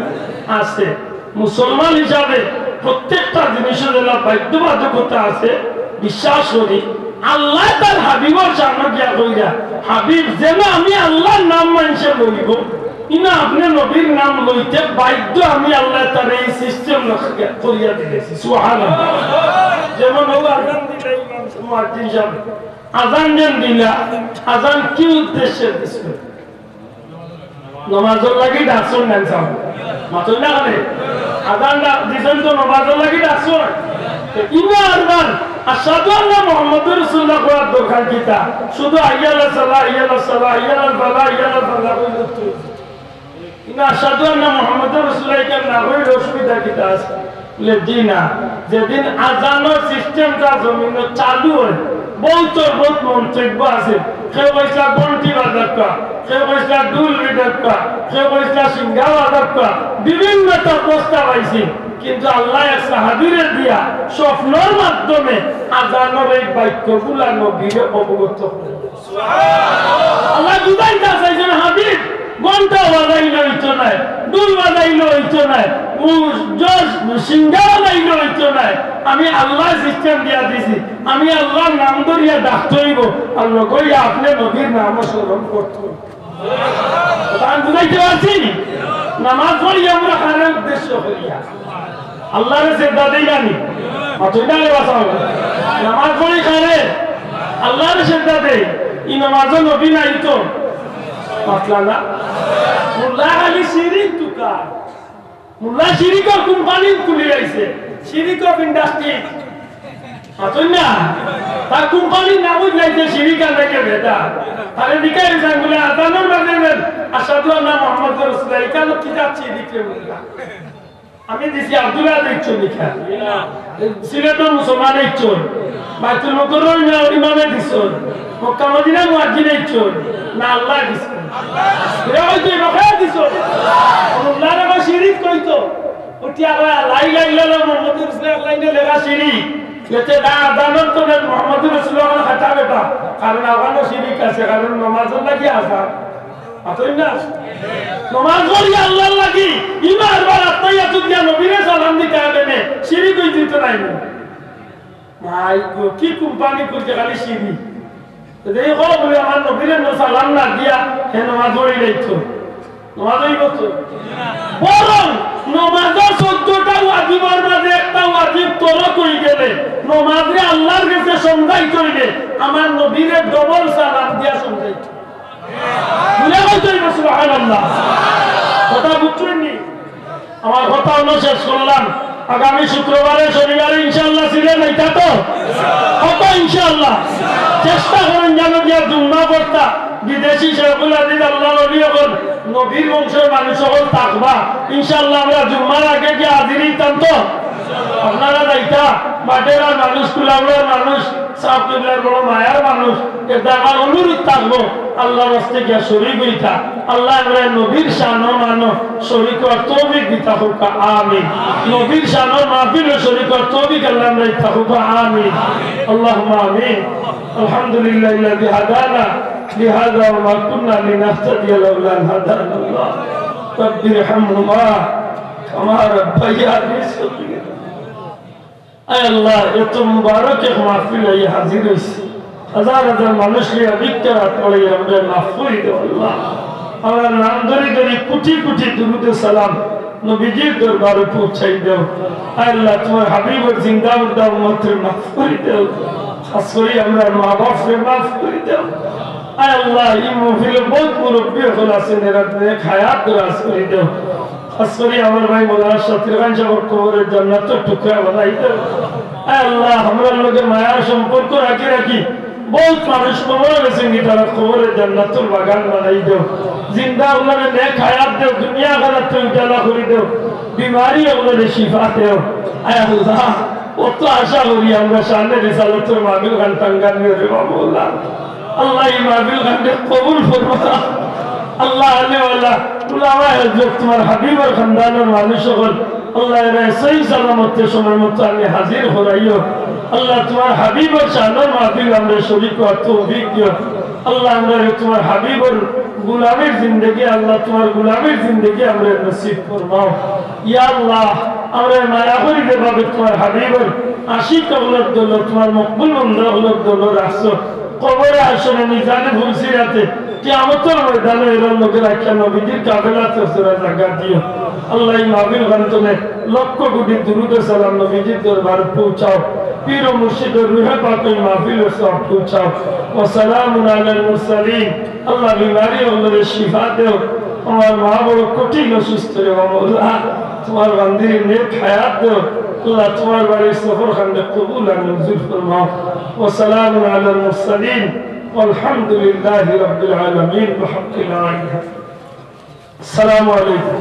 আছে। মুসলমান হিসাবে প্রত্যেকটা জিনিসও যেলা বাধ্যবাধকতা আছে, বিশ্বাস করি। আল্লাহ তার হাবিবর সামনে গিয়া কইরা, "হাবিব, যেন আমি আল্লাহর নাম মানষে লইবো, ইনো আপনে নবীর নাম লইতে বাধ্য, আমি আল্লাহ তার এই সিস্টেম করিয়া দিলেছি।" সুবহানাল্লাহ। যেমন অউ আজান দিলে ইমাম মুয়াজ্জিন সাহেব আজান যেন দিলা, আজান কি উদ্দেশ্যে দিছইন? নমাজর লাগি ডাকছইন না সাব? মাতইন না কেনে? আজান ডাক দিছইন তো নমাজর লাগি ডাকছইন। তো ইনো আরবার আশহাদু আন্না মুহাম্মাদুর রাসূলুল্লাহ কওয়ার দরকার কিতা? শুধু হাইয়া আলাস সালাহ, হাইয়া আলাস সালাহ, হাইয়া আলাল ফালাহ, হাইয়া আলাল ফালাহ কইলে তো ইনো আশহাদু আন্না মুহাম্মাদুর রাসূলুল্লাহ ইখান না কইলে অসুবিধা কিতা আছে? বলে, "জি না, যেদিন আজানর সিস্টেমটা জমিনো চালু অয়, বউত বউত মন্তব্য আছে। কেউ কইছলা ঘন্টি বাজাউক্কা, কেউ কইছলা ঢুল পিটাউক্কা, কেউ কইছলা সিঙ্গা বাজাউক্কা, বিভিন্নতা প্রস্তাব আইছে। কিন্তু আল্লায় এক সাহাবীরে দিয়া স্বপ্নর মাধ্যমে আজানর এই বাক্যগুলা নবীরে অবগত করে।" আল্লায় বুঝাইতা চাইছইন, হাবিব, ঘন্টা বাজাইলে অইতো নায়, ঢুল বাজাইলে অইতো নায়, উ-, জজ, সিঙ্গা বাজাইলে অইতো নায়। আমি আল্লায় সিস্টেম দিয়া দিছি, আমি আল্লাহর নাম ধরিয়া ডাকতে অইবো, আর লগে আপনে নবীর নামও স্মরণ করতে অইবো। কথা আমি বুঝাইতে পারছি? নামাজ পড়ি আমরা কারে উদ্দেশ্য করিয়া? আল্লাহরে সেজদা দেই না নি? মাতইন না রে বাবা। নামাজ পড়ি কারে? আল্লাহরে সেজদা দেই। ই নামাজও নবী নাই তো। মাতলা না? মুল্লা খালি শিরিক তুকার। মুল্লা শিরিকর কোম্পানি খুলি আইছে। শিরিক অফ ইন্ডাস্ট্রি। মাতইন না? তার কোম্পানির নাম অইছে শিরিক আর নাকি বেটা। তারে জিকাইছইন বলে, "আজানর মাঝে বলেন, আশহাদু আন্না মুহাম্মাদুর রাসূলুল্লাহ, ইখানো কিতা শিরিক রে মুল্লা?" আমি দিছি আব্দুল্লাহ দেখছো লিখা। সিলেটর মুসলমান দেখছো। বাইতুল মুকাররমর ইমামে দিছো। মক্কা মদিনার মুয়াজ্জিন দেখছো। না আল্লায় দিছো। এরা হয়তো এবার দিছো। আল্লাহর আবার শিরিক কইতো। উঠি আবার লা ইলাহা ইল্লাল্লাহ মুহাম্মাদুর রাসূলুল্লাহ এক লাইনে লেখা শিরিক। এতে দা-, আজানর তো নাই, মোহাম্মদুর রাসূলুল্লাহ খাতা বেটা। কারণ আজানো শিরিক আছে, কারণ নমাজর লাগি আজান। আতই না? নমাজ পড়ি আল্লাহর লাগি, ইমাম আবার আত্তাহিয়াতু দিয়া নবীরে সালাম দিতা অইলে নে, শিরিক অই দিত নাই নি? মাই গো, কি কোম্পানি খুলছে খালি শিরিক। তো দেখি কও বলে আমার নবীরে না সালাম না দিয়া হে নমাজ পড়ি নাই তো। নমাজ অইব তো? বরং নমাজর চৌদ্দটা ওয়াজিবর মাঝে একটা ওয়াজিব তরক অই গেলে নমাজরে আল্লাহর গেছে সমঝাইতে অইলে আমার নবীরে ডবল সালাম দিয়া সমঝাইতে। বুঝা কইতে অইব, সুবহানাল্লাহ। কথা বুঝছইন নি? আমার কথা অনো শেষ করলাম। আগামী শুক্রবারে, শনিবারে ইনশাআল্লাহ সিলেট আইতা তো? কত ইনশাআল্লাহ? চেষ্টা করইন যেন গিয়া জুম্মা পড়তা। বিদেশি শেখুল হাদিস আল্লাহর ওলি অকল, নবীর বংশর মানুষ অকল থাকবা। ইনশাআল্লাহ আমরা জুম্মার আগে গিয়া হাজির অইতাম তো? আপনারা যাইতা, বাটেরার মানুষ, কুলাউড়ার মানুষ, সাব কিবলার বড় মায়ার মানুষ, এর দ্বারা অনুরোধ থাকবো, আল্লাহর ওয়াস্তে গিয়া শরিক অইতা। আল্লাহ আমরা নবীর শানো মানো শরিক অওয়ার তৌফিক দিতা হোক, আমিন। নবীর শানো মাহফিলো শরিক অওয়ার তৌফিক আল্লাহ আমরা দিতা হোক, আমিন। আল্লাহুম্মা আমিন। الحمد لله الذي هدانا لهذا وما كنا لنهتدي لولا أن هدانا الله. رب ارحمهما كما ربياني صغيرا. আয় আল্লাহ, এত মুবারক এক মাহফিল আইয়া হাজির অইছি। হাজার হাজার মানুষ লইয়া ভিক্ষার হাত বাড়াইয়া আমরারে মাফ করি দেও আল্লাহ। আমরার নাম ধরি ধরি কোটি কোটি দুরুদ ও সালাম নবীজির দরবারো পৌঁছাই দেও। আয় আল্লাহ, তুমার হাবিবর জিন্দা মুর্দা উম্মতরে মাফ করি দেও। খাস করি আমরার মা বাপরে মাফ করি দেও। আয় আল্লাহ, ই মাহফিলো বউত মুরব্বি অকল আছইন, এরার নেক হায়াত দরাজ করি দেও। খাস করি আমার ভাই মৌলানা শাকির খান সাবর কবররে জান্নাতর টুকরা বানাই দেও। আয় আল্লাহ, আমরার লগে মায়ার সম্পর্ক রাখি রাখি বউত মানুষ কবরো গেছইন, তারার কবররে জান্নাতুল বাগান বানাই দেও। জিন্দা অকলরে নেক হায়াত দেও, দুনিয়া আখিরাত উজালা করি দেও, বিমারি অকলরে শিফা দেও। আয় আল্লাহ, অত আশা করি আমরা শানে রিসালতর মাহফিল খান টাঙ্গাইল নিয়া রে বাবা আল্লাহ। আল্লাহ, ই মাহফিল খানরে কবুল ফরমা। আল্লাহ, আলেওয়ালা, উলামায়ে হযরত, তুমার হাবিবর খানদানর মানুষ অকল, আল্লাহ, এরারে সহি সালামতে সময় মতো আনি হাজির করাইও। আল্লাহ, তুমার হাবিবর শানর মাহফিল আমরারে শরিক অওয়ার তৌফিক দিও। আল্লাহ, আমরারে তুমার হাবিবর গুলামির জিন্দেগি, আল্লাহ, তুমার গুলামির জিন্দেগি আমরারে নসিব ফরমাও। ইয়া আল্লাহ, আমরারে মায়া করি যেভাবে তুমার হাবিবর আশিক অকলর দলো, তুমার মকবুল বন্দা অকলর দলো রাখছো, কবরে হাশরে মিজানে ফুলসিরাতে কিয়ামতর ময়দানো এরার লগে রাখিয়া নবীজির কাফেলাত চরচরার জাগা দিও। আল্লাহ, ই মাহফিল খান তনে লক্ষ কোটি দুরুদ ও সালাম নবীজির দরবারো পৌঁছাও। পীর ও মুর্শিদর রুহে পাক ই মাহফিলর সওয়াব পৌঁছাও। ওয়া সালামুন আলাল মুরসালিন। আল্লাহ, বিমারি অকলরে শিফা দেও। আমার মা বড় কঠিন অসুস্থ রে বাবা আল্লাহ। তুমার বান্দিরে নেক হায়াত দেও। আল্লাহ, তুমার বাড়ির সফর খানরে কবুল আর মঞ্জুর ফরমাও। ওয়া সালামুন আলাল মুরসালিন। والحمد لله رب العالمين بحق لا إله إلا الله. السلام عليكم.